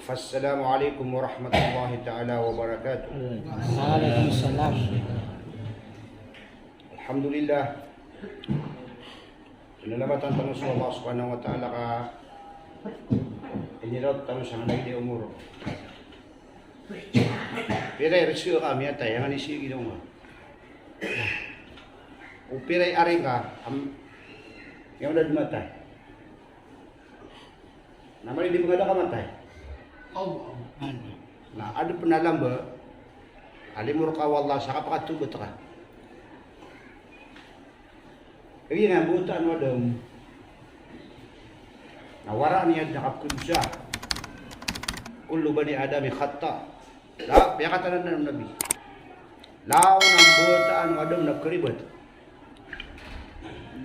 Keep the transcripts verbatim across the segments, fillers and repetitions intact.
Assalamu alaikum warahmatullahi ta'ala wabarakatuh. Waalaikumsalam. Alhamdulillah. Pinalamatan tano so Allah subhanahu wa ta'ala ka inirawat tano sangkanan a omor. Pira i resiyo ka miyatay, aya ngka ni sii ginawa ngka. O pira i ari ngka, am, aya ngka da matay. Na mali di mangada ka matay. Na adn pn a lamba a limo rka o Allah sa kapakatawbat ka. Aya na mbotaan o Adam na waraan iyan na kapkhadosa. Kullu bani Adami khata'. Piyakatanan o Nabi, langon a mbotaan o Adam na pkharibat.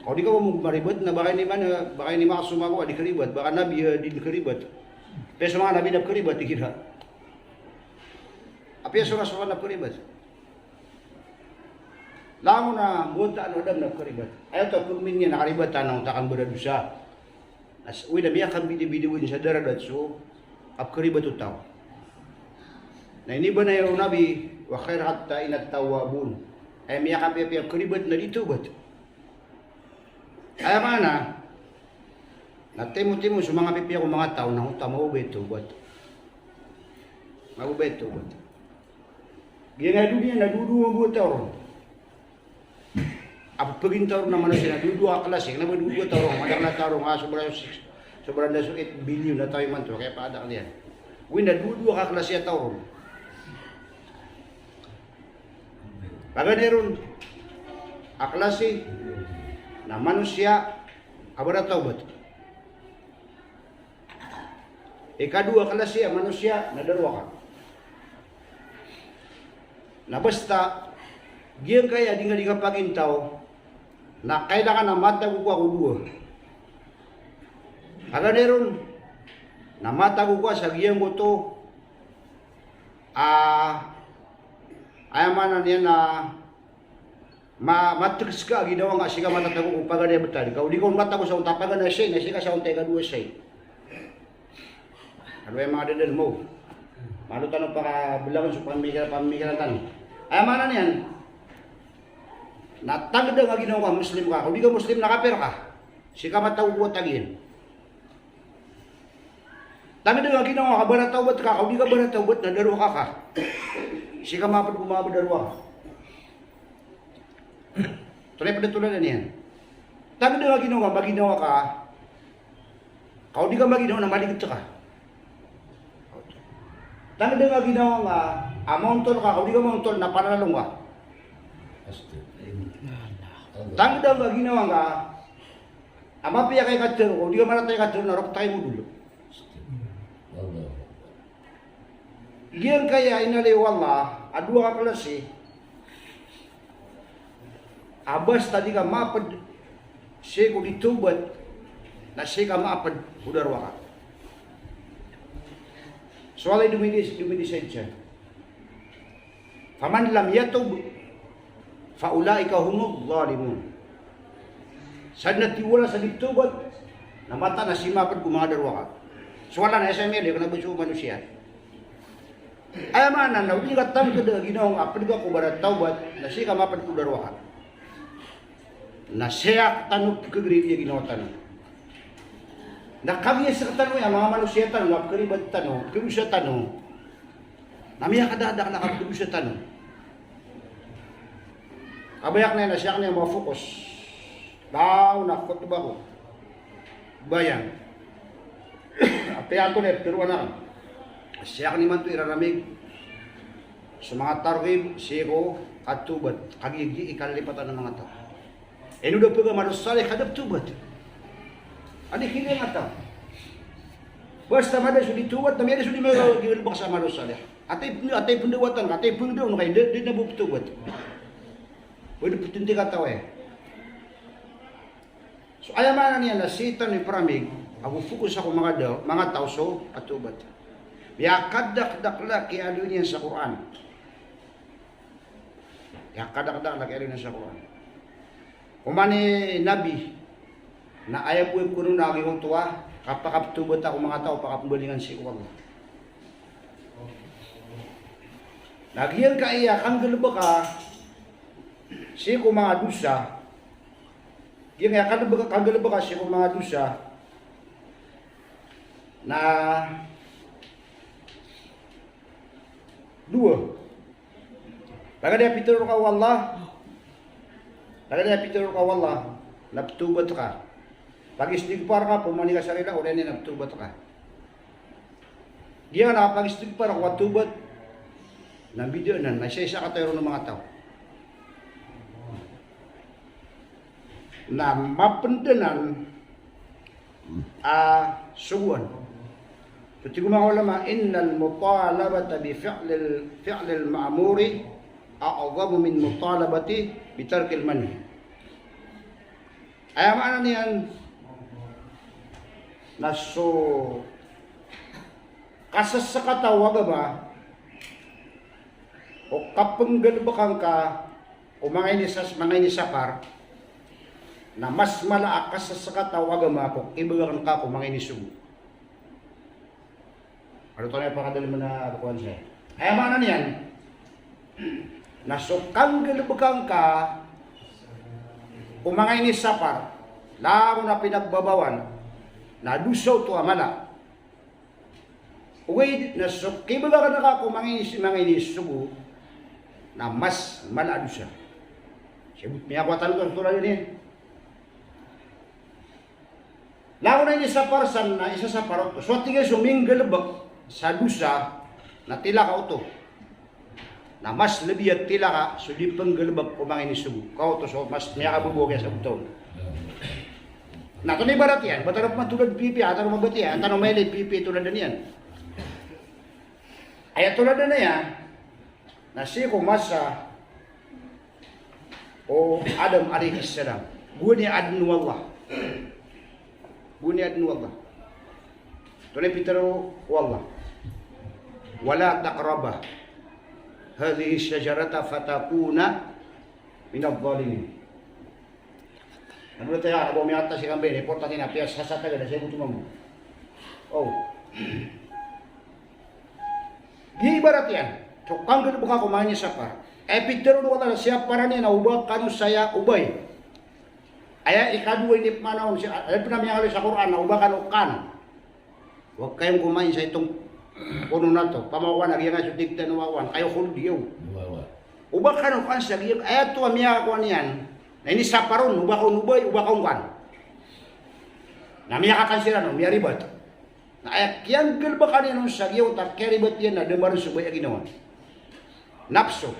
Ka o di ka mambo maribat na ba ka ini man, ba ka ini maksum ako a di kharibat, ba ka nabi a di kharibat. Apiya so manga nabi na pkharibat igira. Apiya so rasul na pkharibat. Langon a mbotaan o Adam na pkharibat. Aya oto a pagmin iyan na karibatan na oto a kambaradosa. Na oway na miyakambidabida oway sa daradat so kapkharibat o taw. Na inibana iyan o Nabi, wa khairu khatta'ina tawwabun. Aya miyakapiyapiya kharibat na di tawbat. Aya maana na timotimo so manga pipiya ko manga taw na oto a mababaya tawbat. Mababaya tawbat. Giyangkai a doniya na dowa-dowa a mbotaan ron. A pagintawon a manosiya na dowa-dowa a klasi, kna ba dowa-dowa a taw ron, madakl a taw ron, a sobra so six, sobra da so eight billion a taw imanto, kiyapakadakl iyan. Oway na dowa-dowa a klasi a taw ron. Paganay ron a klasi na manosiya a baratawbat. Ikadowa a klasi a manosiya na darowaka. Na basta giyangkaya di ngka di kapagintaw na kailangan a matago ka ko dowa. Paganay ron na matago ka sa giyangkoto a, aya maana niyan na ma, matgs ka a ginawa ngka sii ka matatago ko paganay a btad. Ka o di ka on matago sa onta a paganay a shayi, na sii ka sa onta a ikadowa a shayi. Kaloy a manga dadalmo. Malo tano pakablagan so pamikir-, pamikiran tano. Aya maana niyan na tangkda ngka a ginawa ngka Muslim ka, ka o di ka Muslim na kapir ka. Sii ka matago ko wata giyan. Tangkda ngka a ginawa ngka baratawbat ka, ka o di ka baratawbat na darowaka ka. Sii ka mapd ko mapd a darowaka. Tolay pd a tolad iyan. Tangkda ngka a ginawa ngka maginawa ka, ka o di ka maginawa na maligd ka. Tangkda ngka a ginawa ngka a maontol ka, ka o di ka maontol na palalong ka. Tangkda ngka a ginawa ngka a mapiya ka i katharo, ka o di ka marata i katharo na rok ta i modol. Giyangkaya inaloy o Allah a dowa ka klasi a basta di ka mapd sii ko di tawbat na sii ka mapd ko darowaka. So Allah i domidi-, domidisayad sa Faman lam yatub fa ulaika humuz zalimun. Sa dn a tiwala sa di tawbat na mataan a sii mapd ko manga darowaka. So Allah na S M L, kna ba so manosiya. Aya maana na o di ngka tangkd a ginawa ngka a pd ka ko baratawbat na sii ka mapd ko darowaka. Na sii tano pkhagriri a ginawa tano. Na kagiya sktano a manga manosiya tano a pkharibat tano, pkhadosa tano. Na miyakadakdakl a kapkhadosa tano. Kabaya akn iyan na sii akn iyan mafokus. Daw na khotba ko. Bayan. Apiya antonaa i ptharoon akn. Sii akn imanto iraramig so manga targhib sii ko katawbat. Kagiya giya i kalilipatan a manga taw. Ino da pagamaros salih ka da ptawbat. Anda i kiyailay ngka? Basta mada so di tawbat, na miyada so di miyada, di miyada baka sa amaros salih. Atay pn-, atay pndawatan ka, atay pngdaw ka, da, da na bo ptawbat. Ba da ptindi ka taw, eh. So aya maana niyan na sii tano iparamig ago fokus ako manga daw, manga taw so katawbat. Miyakadakdakl a kiyaaloy niyan sa Qur'an. Aya kadakdakl a kiyaaloy niyan sa Qur'an. Oman i Nabi na aya bo i kono na giyoto a kapakaptawbat ako manga taw, pakapmbalingan sii ko Allah. Na giyangkaya kanggalebeka sii ko manga dosa, giyangkaya kanggalebeka, kanggalebeka sii ko manga dosa na dowa. Lagid a pitharo ka o Allah, lagid a pitharo ka o Allah na pthawbat ka. Pag-istighfar ka, pmani ka sa rila, oriyan iyan na pthawbat ka. Giyanan a pag-istighfar ko a thawbat na mbida anan, na isa-isa katawi ron o manga taw. Na mapnd anan a sogoan. So tig o manga ulama, "Innal mutalabata bi fi'lil, fi'lil ma'muri a'zamu min mutalabati bi tarkil manhi." Aya maana niyan na so kasasakata o agama o kapnggalbka ngka ko manga inisas-, manga inisapar, na mas mala a kasasakata o agama ko kibagak ngka ko manga inisogo. Ado tano aya pakadalm na kowan saya. Aya maana niyan na so kanggalbka ngka ko manga inisapar, langon a pinagbabawan, na dosa oto a mala. Ogaid na so kibagak ngka ko manga inis-, manga inisogo na mas mala a dosa. Sii bo miyakowa tano oto so tolad iyan. Langon a inisapar san na isasapar oto. So tig iyan so minggalbk sa dosa na tilaka oto. Na mas lbi a tilaka so di pnggalbk ko manga inisogo. Ka oto so mas miyakabobo a kiyasabot on. Na oto na ibarat iyan, ba tano pman tolad pipiya, tano mabatiya, tano mailay pipiya i tolad iyan. Aya tolad iyan na sii ko masa o Adam alayhis salam. Gowani a adn o Allah. Gowani a adn o Allah. Oto na pitharo o Allah, "Wala taqraba hadhihi shajarata fatakuna minadh dhalimin." Ano taya, abo miyata si kambe ni porta tina piya sasata gada sa ibuto mambo. Oh. Di ibarat iyan so kanggalbka ko manga inisapar. Aya pitharo o Allah na siyaparan iyan na oba kano saya obay. Aya ikadowa inipmana on si, aya pn a miyangaloy sa Qur'an na oba kano kan. Wag kayong kumain sa itong puno na to. Pamakowan a giyangkaya so digtan o wawan. Kayo khuld iyo. Wawan. Oba kano kan sa giyang, aya oto a miyakowa niyan na inisapar on, oba kaon obay, oba kaon kan. Na miyakakan siran on, miyaribat. Na aya kiyanggalbka niyan on sa giyangkoto a kiyaribat iyan na da marn so baya a ginawa. Nafsu.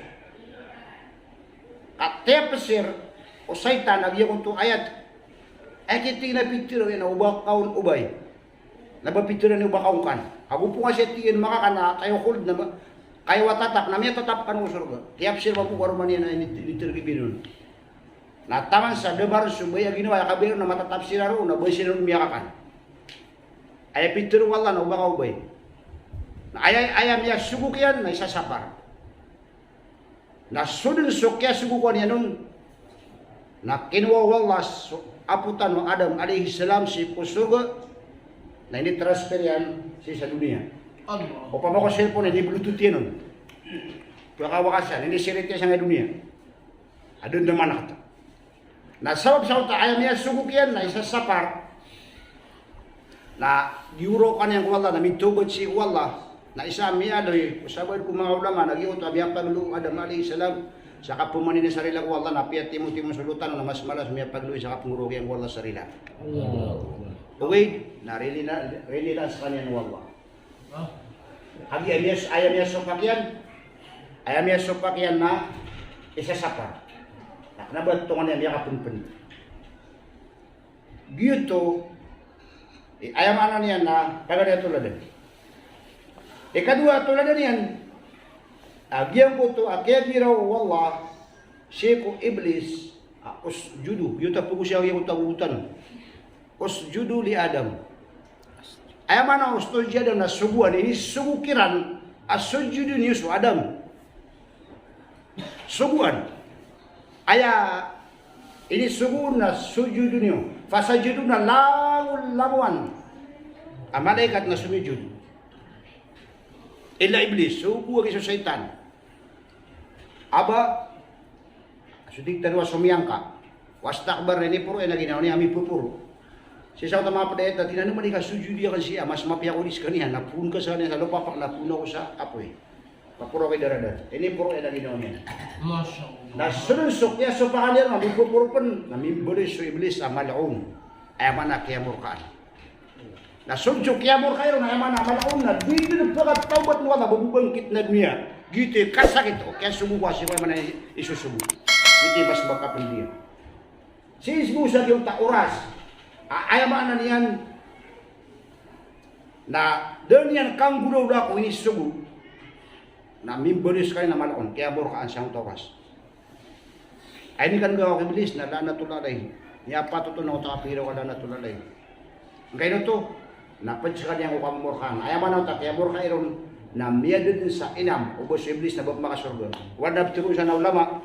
Ka tiyapsir o shaytan a giyangkoto a ayat. Aya kiting na pitharo iyan na oba kaon obay. Na ba pitharo iyan oba kaon kan. Ago pn ka siya tig iyan makakan na kayo khuld na ba, kayo a tatap, na miyatatap kano ko sorga. Tiyapsir mambo ko aroma niyan na ini, ini tergibin on. Na taman sa da marn so baya a ginawa, aya kabaya on na matatap siran roo, na ba siran on miyakakan. Aya pitharo o Allah na oba ka obay. Na aya, aya miyasogok iyan na isasapar. Na so dn so kiyasogokan iyan on na kinowa o Allah so apo tano a Adam alayhis salam sii ko sorga, na ini-transfer iyan sii sa doniya. Allah. Opama ko cellphone, ini-Bluetooth iyan on. Piyakawakasan, ini-sirit iyan sangkai doniya. Adn a maana kata. Na sabap sa oto a aya miyasogok iyan na isasapar. Na giyoraokan iyan ko Allah, na mitawbat sii ko Allah. Na isa a miyaaloy o sabaad ko manga ulama na giyoto a miyapaglo o Adam alayhis salam sa kapamani niyan sa rila ko Allah, na piyatimotimo so lotan on na mas mala so miyapaglo iyan sa kapngoraok iyan ko Allah sa rila. Allahu Akbar. Ogaid na rili na, rili na skaniyan o Allah. Kagiya aya miyas-, aya miyasopak iyan, aya miyasopak iyan na isasapar. Na kna ba tonganay a miyakapnpn. Giyoto i aya maana niyan na tagan iyan toladan. Ikadowa a toladan iyan a giyangkoto a kiyagiraw o Allah sii ko Iblis a usjudu, giyoto a pagosiyang iyan ko tagogotan. Usjudu li Adam. Aya maana usjudu li Adam na sogoan, inisogo kiran a sujudon iyo so Adam. Sogoan. Aya inisogo na sujudon iyo. Fasajadu na langon-langowan a malaikat na somijud. Illa Iblis, sogoan giya so shaytan. Aba, so tig tano a somiyangka. Wastakbar, na iniporo iyan a ginawa niyan a mipoporo. Sii sa oto a manga pd a ayat a tig iyan a ino man i kasojodi akn sii a mas mapiya ko dii skaniyan, na poon ka skaniyan sa lopa, na poon ako sa apoy. Paporo ako i daradar. Iniporo iyan a ginawa niyan. Masha Allah. Na so dn so kiyasopakan iyan a mipoporo pn, na mimbaloy so Iblis a mal'oon. Aya maana kiyamorkaan. Na so dn so kiyamorka iron, aya maana mal'oon, na di dn pkatawbat o Allah ba bo bangkit na doniya. Giyoto i kasakit o kiyasogo ko a sii ko aya maana i sosogo. Giyoto i mas makapnd iyan. Sii bo sa giyangkoto a oras a, aya maana niyan na da niyan kanggolawla ko inisogo, na mimbaloy skaniyan a mal'oon, kiyamorkaan sangkoto a oras. Ay, ini kanggawa o Iblis na la'natullah alayh. Miyapatot on a oto a kapagiraw ka la'natullah alayh. Angkaino oto? Na pd skaniyan ko kamorkaan. Aya maana oto a kiyamorka iron na miyada dn sa inam o ba so Iblis na ba pmakasorga. Wad na ptharoon sa na ulama.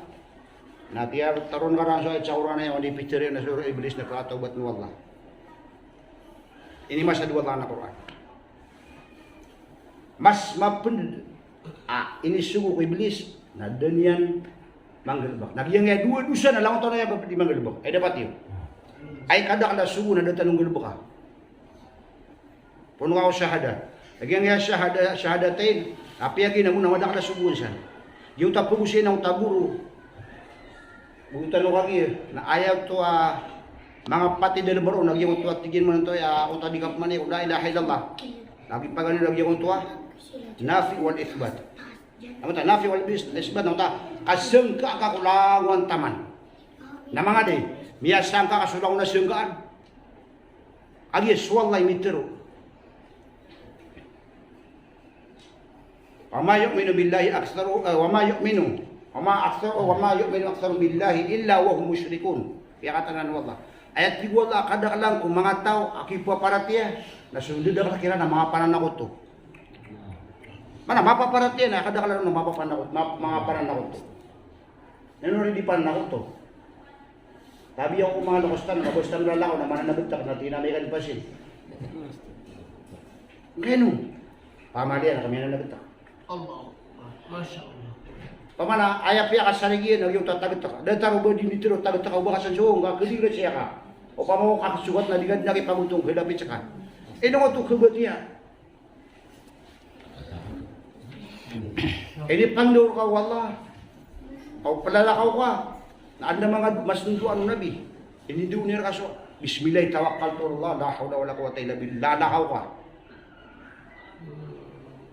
Na kiyatharoon ka ran so ayat sa Qur'an a aya ipitharo iyan na so Iblis na pkatawbat o Allah. Ini masa dowa Allah na Qur'an. Mas mapnd a inisogo ko Iblis na da niyan manggalbk. Na giyangkaya dowa dosa na langon tano aya ba di manggalbk. Ay dapat iyo. Ay kadakl a sogo na da tano nggalbka. Poon ka o shahada. Lagid aya shahada, shahadatayn. Apiya giya na madakl a sogoan san. Giyoto a pagosay na oto a goro. Giyoto a no kagiya. Na aya oto a manga patid a lbaro na giyoto a tig iyan man oto a oto a di kapamani ko la ilaha illallah. Na giya paganay na giyoto a nafi wal ithbat. Aya maana nafi wal bis-, ithbat na oto a kasangka ka ko langowan taman. Na manga di, miyasangka ka so langon a sangkaan. Agiya so Allah i mitharo. Wa ma yu'minu billahi aktharu, eh, wa ma yu'minu, wa ma aktharu, wa ma yu'minu aktharuhum billahi illa wa hum mushrikun. Aya katharo o Allah. Aya tig o Allah a kadaklan ko manga taw a kipaparatiyaya na so ndadakl kiran na manga pananakoto. Mana mapaparatiyaya na kadaklan na manga pananakoto, ma-, manga pananakoto. Ino ri di pananakoto. Tabiya ko manga loks tano, na basta mlalakaw na mananabtk na tig iyan a amay ka di pasin. Angkaino? Pamalian ka miyananabtk. Allah. Masha Allah. Pamana, aya piyakasarigiyan na giyoto a tagtk. Datar o ba di mitharo tagtk o ba ka san so, nga kadigra siya ka. Opama o kasogat na di ka dn kipagotong, khalapit ska. Ino oto khabatiya. Inipangndao rka o Allah. Aw plalakaw ka. Na adn a manga mas ndoan o Nabi. Inindao iran rka so, bismillahi tawakkaltu ala Allah, la hawla wala quwwata illa billah. Lalakaw ka.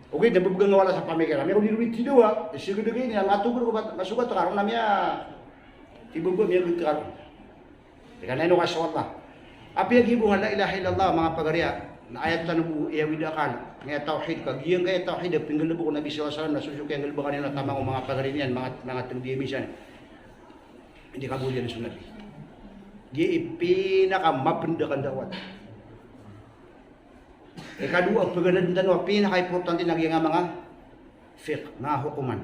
Ogaid na bbgan o Allah sa pamikiran. Miyakaw di ron i tidawa. Isgdg ini, ang atogr ko ba, masogat ka ron na miya. Tibaba miyagat ka ron. Ika na ino ka so Allah. Apiya giya bo nga la ilaha illallah, manga pagari a, na aya tano bo iyawid a akal, nga aya tawhid ka, giyangkaya tawhid a pinggalbk o Nabi sallallahu alaihi wasallam, na so so kiyanggalbkan iyan na taman o manga pagari niyan, manga, manga tngd iyan misan. Hindi ka bo iyan so Nabi. Giya i pinakamapnd a kandawat. Ikadowa, paganadan tano a pinakaimportante na giyangkai a manga fiqh, manga hokoman.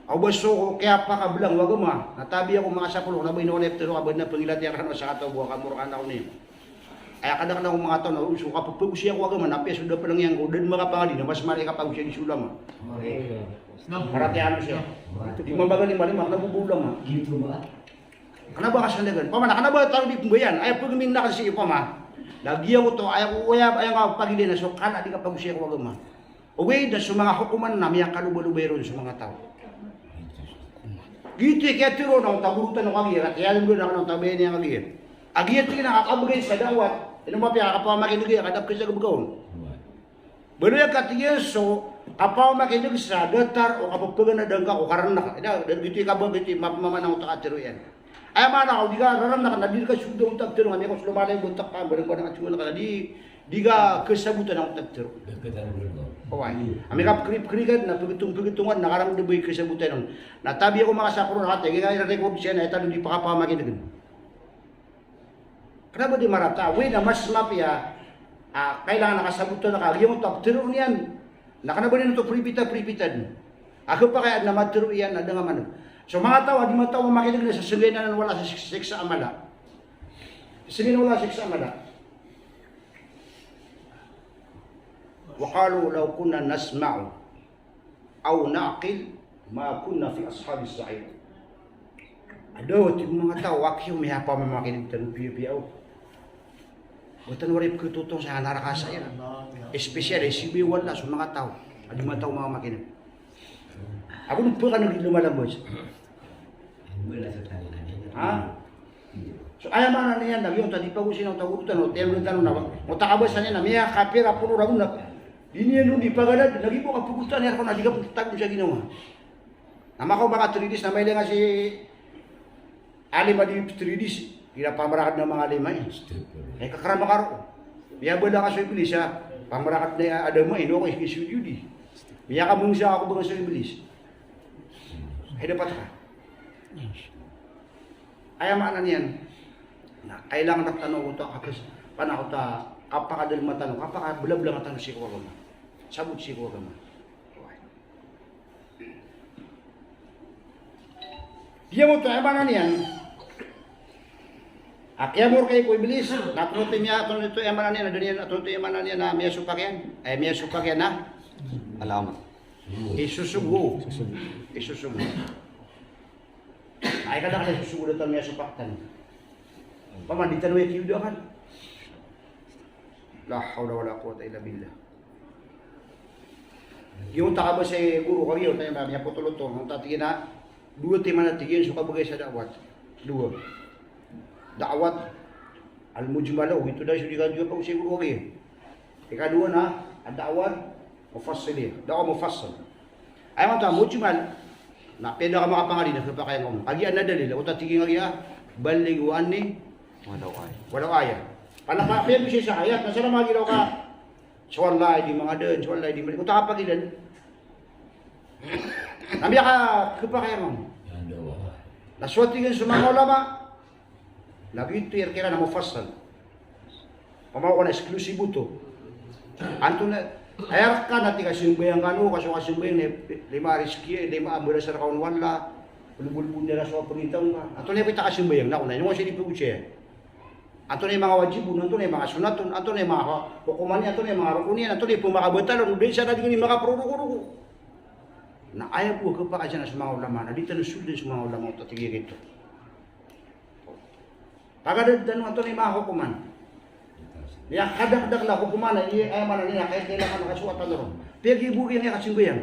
Aw ba so kiyapakablang o agama, na tabiya ko manga sapolo, na ba ino ka na iptharo ka ba na pangilatiya rkano sa kataw bo a kamorkaan ako niyo. Aya kadaklan ko manga taw na so kapphagosaya ko agama, na apiya so da pn iyan ko da dn makapangadi, na mas mala i kapagosaya di so ulama. Paratiyayaan siya. Di mambaga lima-lima, kna o ba ulama. Kna ba kasandagan. Pamana, kna ba tano di pmbayan. Aya pagmingn akn sii opama. Na giyoto, aya ko, aya, aya nga pagilay na so kala di kapagosaya ko agama. Ogaid na so manga hokoman na miyakalobalobay ron so manga taw. Giyoto i kiyatharo na o tagorotan o kagiya, kiyatharo na o tabayan iyan kagiya. A giya tig iyan a kakabgay sa dawat. Ino mapiya kapamakineg iyan, ka da pkasagabga on. Baloy a katig iyan so kapamakineg sa datar o kapphaganadan ka ko kararnak. Ida, da giyoto i kaba, giyoto i map-, mamana o ta katharo iyan. Aya maana o di ka rarnak na di ka sogda o ta katharo, nga miyakos lomalay bo ta ka, barang-barang a tiwan ka na di, di ka kasabotan o ta katharo. Oway. Ami ka pkri-, pkrikan na pgtong-pgtongan na karang da ba i kasabotan on. Na tabiya ko manga sapolo na kati, giya nga i-record siya na aya tano di pakapamakineg. Kna ba di marata, oway na mas mapiya, ah, kailangan a kasabotan ka, giyoto a ptharo iyan. Na kna ba di oto pripita-pripita dn. A khapakay a adn a matharo iyan a da nga maneg. So manga taw a di mataw a makineg na sa sanggayn anan wala sa sik-, siksa a mala. Sanggayn anan wala sa siksa a mala. Wa qalu law kunna nasma'u aw na'qil Ma kunna fi ashabis sa'ir. Ado, tig o manga taw, aki o miyapamamakineg tano piyapiya o. Ba tano wari pkhatotong sa naraka sa'ir. Especially, sibi wala so manga taw a di mataw mamamakineg. Ago no pkhaneg i lomalambas. Ha? So, aya maana niyan na giyoto a di pagosay o tagorotan o tiyawag tano na ba. O takabasa niyan na miyakapira polo ragon na. Di niyan on di paganad, lagid o kapagorotan iyan rka na di ka pagtago sa ginawa. Na makaoma ka three days na mailay nga si alim a di three days, di na pamarakad na manga lima i. Ay kakarama ka ro. Miyabala ka so Iblis a pamarakad na Adam a ino ko iski sudyod i. Miyakamangsa ako ba nga so Iblis. Ay dapat ka. Aya maana niyan na kailangan rktano oto a kakas, pana oto a kapakadalma tano, kapakablablama tano sii ko agama. Sabot sii ko agama. Giyoto aya maana niyan a kiyamorka i ko Iblis, na antonaa oto i miya, antonaa oto aya maana niyan, a da niyan, antonaa oto aya maana niyan a miyasopak iyan, ay miyasopak iyan a alamat. Isosogo. Isosogo. Ay, kada ka isosogo, da tano miyasopak tano. Paman di tano iya kiyodakan. La hawla wala quwwata illa billah. Giyoto a kabasa i goro ko, giyoto a miyapotol oto, antaa tig iyan a dowa timan a tig iyan so kabagay sa da'wat. Dowa. Da'wat al-mujmala, ogaid oto da so di ka dowa pagosay goro ko, giya. Ikadowa na ad-da'wat mufassila. Da'wat mufassal. Aya maana oto a mujmal, na pd a ka makapangadi na khapakay ngka on. Kagiya adn a dalil, oto a tig iyan a giya, ballighu anni walaw ayah. Walaw ayah. Pana ka piyagosay sa ayat, na salama giraw ka. So Allah i di mangaden, so Allah i di mali. Oto a kapagilan. Na miyakhapakay ngka on. Na so a tig iyan so manga ulama, na giyoto i rk iran a mufassal. Pamaw ko na exclusive oto. Antonaa, aya rk na tig a sambayang kano, ka so kasambayang na lima a rizki, lima a mbarasa rka on o Allah, bolbol niyan a so a pangitaw ngka. Antonaa i pita kasambayang, na ko na, ino nga siya di pagosay. Antonaa i manga wajib on, antonaa i manga sunnat on, antonaa i manga hokoman iyan, antonaa i manga rokon iyan, antonaa i pmakabatal on, o da isa na di ngka di makaprorokoroko. Na aya bo a khapakay sa manga ulama, na di tano soldan so manga ulama oto a tig iyan a giyoto. Pagadad tano antonaa i manga hokoman. Miyakadakdakl a hokoman a aya maana niyan a kailangan a kasowa tano ron. Piyagibo iyan a kasambayang.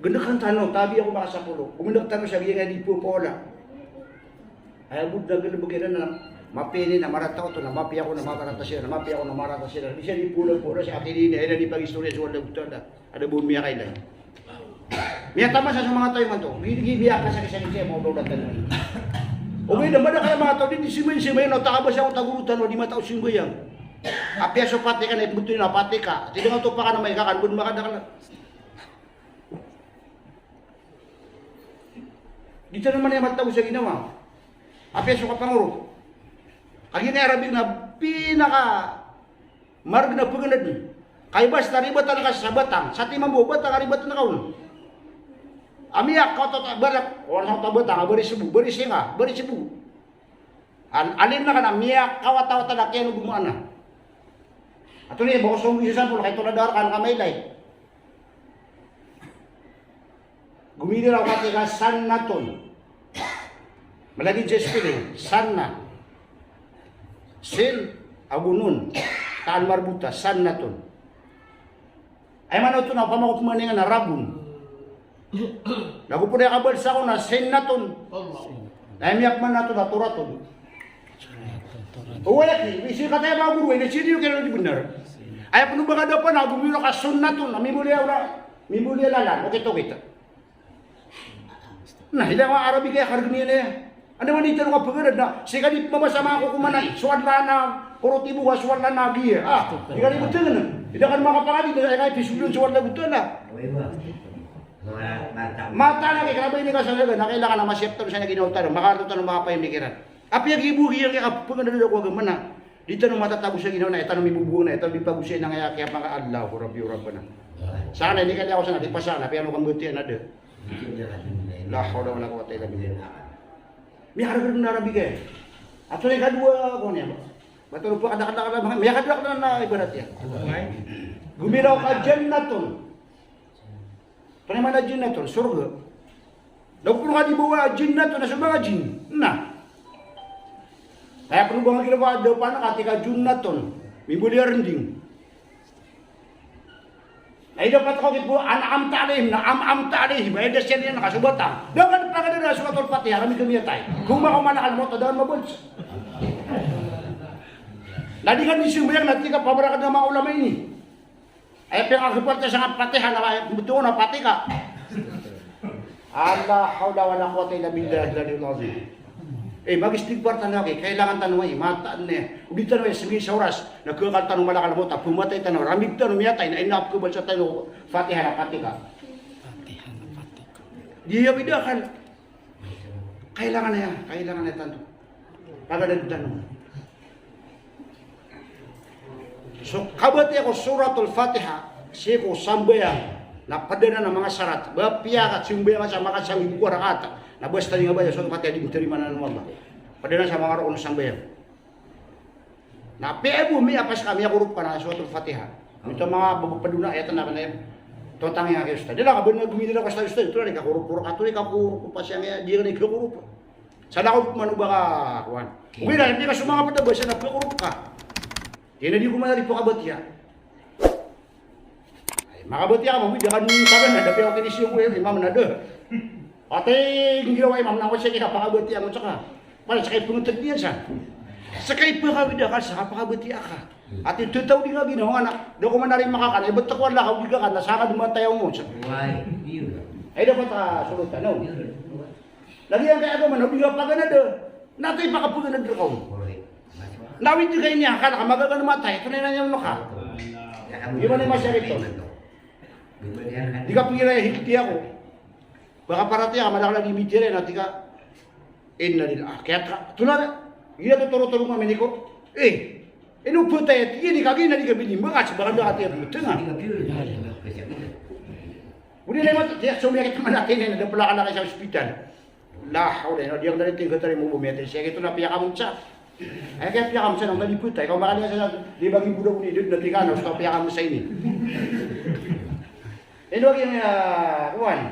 Gnkan tano, tabi ako makasapolo. Gmndk tano sa giyangkaya di pphawala. Aya bo dn a galbk iran na mapiya ini na marata oto, na mapiya ako na marata siran, na mapiya ako na marata siran. Di siran di pphawala-phawala sa akin ini, aya di pag-istorya so Allah Ta'ala. Adn bo miyakailay. Miyataman sa so manga taw imanto. Gii, gii, biyaka sa kisakit siya, mawdawdatan. Ogaid na madakl a manga taw, di, di simbayang, simbayang, na oto a kabasa o tagorotan, di mataw simbayang. Apiya so pati ka na, ibthoy na pati ka. Tig iyan a oto pakan a amay ka kan, bo dn makadakl. Di tano man iya matago sa ginawa. Apiya so kapangorot. Kagiya i Arabic na pinakamargn a paganadn. Kay basta ribatan ka sa batang, sa timan bo a batang a ribatan ka on. Amiya kawata ta barak, owar sa kawata batang, a bari sbo, bari singa, bari sbo. An, alim na ka na miyakawatawata na kiyanogoma na. Antonaa i ba ko song isa sampol, kaito na da rka na ka mailay. Gomiraw ka tig a sannatun. Malagid sa spelling, sanna. Sin ago nun. Taan marbota, sannatun. Aya maana oto na opama ko pmaningan a rabon. Na go pn aya kabasa ko na sinnatun. Na aya miyapmaana oto na turatun. O walaki, isa kataya ba goro, ina siniyo kaya di bnar. Aya pn o ba ka da pn a gomiraw ka sunnatun, a mimboliya ora, mimboliya lalan, okit-okit. Na ilay ko Arabic aya kargn iyan aya. Anda man di tano kapaganad na, sii ka di pmamasa manga kokoman a, so Allah na, korot ibo ka so Allah na giya. Ah, di ka di btngn. Di ka di makapangadi, di ka di pisoldn so Allah btngn a. Mataan a kaya kna ba ini ka sa laga, na kailangan a masiyap tano sa ginawa tano, makarto tano, makapayamikiran. Apiya giya bo giya kapaganad ko agama na. Di tano matatago sa ginawa na, aya tano mibobowang na, aya tano mipagosay na, aya kiyapangka Allahu Rabbi wa Rabbana. Sana ini kaliya ko sana, di pa sana, piya ano kambatiya na da. La hawla wala quwwata illa billah. Miyakadakdakl na Arabic aya. Ato na ikadowa ko niyan. Ba tano pakadakdakl na, miyakadakdakl na ibarat iyan. Gomiraw ka jannatun. Pn aya maana a jannatun, sorga. Na opama ka di ba a jannatun na so manga jinn. Na. Aya pn o ba nga kira ba da pn ka tig ka jannatun. Mimbaloy a rnding. Na aya dapat ko kit bo an'amta alaihim, na an'amta alaihim. Aya da siyan iyan ka so bata. Da ka di pagana da Suratul Fatiha, kami kami atay. Kung maka malakal mawt, da ka mabalsa. Na di ka di sambayang na tig ka pamarakad na manga ulama ini. Aya piyakakapal ta sangka Fatiha na aya pembetoon na Fatiha. La hawla wala quwwata illa billahil aliyyil azim. Eh, mag-istighfar tano aki, kailangan tano ay, mataan ne. O di tano ay, sigi sa oras, na kekal tano malakal mawt, a pematay tano, ramig tano miyatay, na inapkebal sa tano, Fatiha na Fatiha. Fatiha na Fatiha. Di iya bida kan. Kailangan aya, kailangan aya tanto. Paganad tano. So kabatiya ko Suratul Fatiha, sii ko sambayang, na pd anan a manga sarat. Ba piyakasambayang sa makasambi ko rakaat, na basta di nga baya Suratul Fatiha di miterima anan o Allah. Pd anan sa manga rokon o sambayang. Na piya bo mi apas kami a korop ka na Suratul Fatiha. Mito manga babo padona ayat na kanay. Totang iya kay ustad. Dila ka ba na gomini na ka ustad, ustad. Ito na di ka korop, korop, ato di ka korop, pas iya di ka korop. Sa lakaw man o ba ka, kuwan. Ogaid na di ka so manga pd a basa na korop ka. Di na di ko man a di pakabatiya. Ay, makabatiya ka, mambo, di ka paganad, da piya ko kinisiyong ko, eh, imam na da. Ati, girawa imam na ko siya, di ka pakabatiya mo saka. Pala, saka ipengteg niyan sa. Saka ipakawida ka, saka pakabatiya ka. Ati, tetaw di nga ginawa nga na, da ko manari makakan, eh, betek wala ka, di ka kan, na saka dumatay mo sa. Why? Ay, dapat, ah, sulutan, no? Lagi ang kaya agama, no? Di ka paganad, eh. Na ito ipakapaganad rka on. Na widi ka ini akal ka, magaga na matay, ito na inanyaw na ka. Di ba na masya rito? Di ka pira ya hikti ako. Baka parati ka, malak lagi mitira na tika. Inna lillah. Kaya ka, tula na. Iya to toro-toro nga miniko. Eh, ino putay ati, ini kagi na di ka bini, baka sa baka da ati ya putay nga. Uli na yung mati, tiyak sumiyakit man natin na, da pala ka na sa ospital. La hawla, ino, di ako dali tingko tari mo bumiyati. Siya ito na piyakamunsa. Ay, kaya piyakamunsa ng talipot, ay, kung makaliya sa, di ba, gibuda ko ni Dod na tingkano, sa piyakamunsa ini. Ino, kaya, ah, kuwan.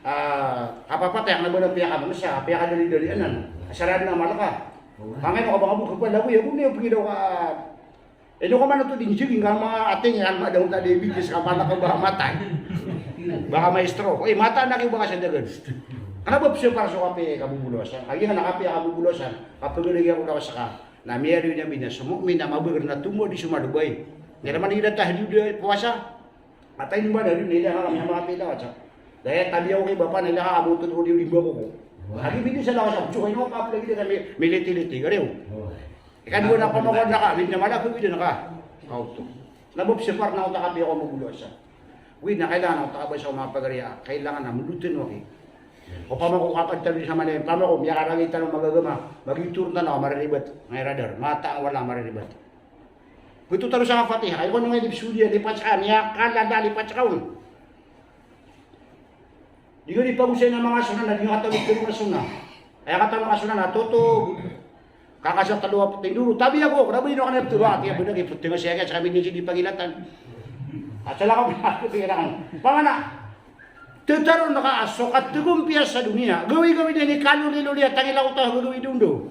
Ah, kapapatay, ang nabala piyakamunsa, piyakadali-dali, anan. Asarad na malaka. Pangay mo ka baka mo, kapal, labu, yabu, niyo, pangidaw ka, Ino ka man oto di njiging ka ma ating iyan, madawta di bigis ka, baka ka ba matay. Baka ma-stroke. Oy, mata na ki baka sa dagan. Kna ba psiyo para so kapiya kabubulwasan. Agi na kapiya kabubulwasan. Kapagari ako na ka saka. Na miyari niya bina so mu'min na mabagr na tumo di so madubay. Ngira man ida tahajjud, puwasa. Atay ni bada rin, ida ka kami makapita ka sa. Daya tabi ako kay bapa na ila ka abutod ko di rimba ko ko. Agi bidi sa lawas ako. So, ino ka apla gida kami militi-liti. Gariw. Ikadowa na pamako na ka, hindi na malako, hindi na ka. Kauto. Na bo, sipar na otak a piya ko magulo sa. Wi na kailangan otak a ba sa mga pagariya, kailangan na mulutin mo ki. O pamako kapag tabi sa mali, pamako, miyakaragi tano magagama, magitur tano, mariribat, ngay radar, mata ang wala mariribat. Kuto tano sa Fatiha, ay ko nung ay di psudiya, di patsa, miyakalada, di patsa kaun. Di ka di pagosay na manga sunan na di nga katawi tlo na sunan. Aya katawi a sunan na totog. Kakasa tlo a pteng dolo. Tabi ako, kna ba ino ka na pteng, ah, tiya benda ki pteng a siya kaya sa kami di sidi pangilatan. Asal ako, ako kaya na kan. Pangana, tetaron ka a so katgompiya sa doniya. Gawii-gawii na ini kaloliloli a tangila ko taw gawii dondo.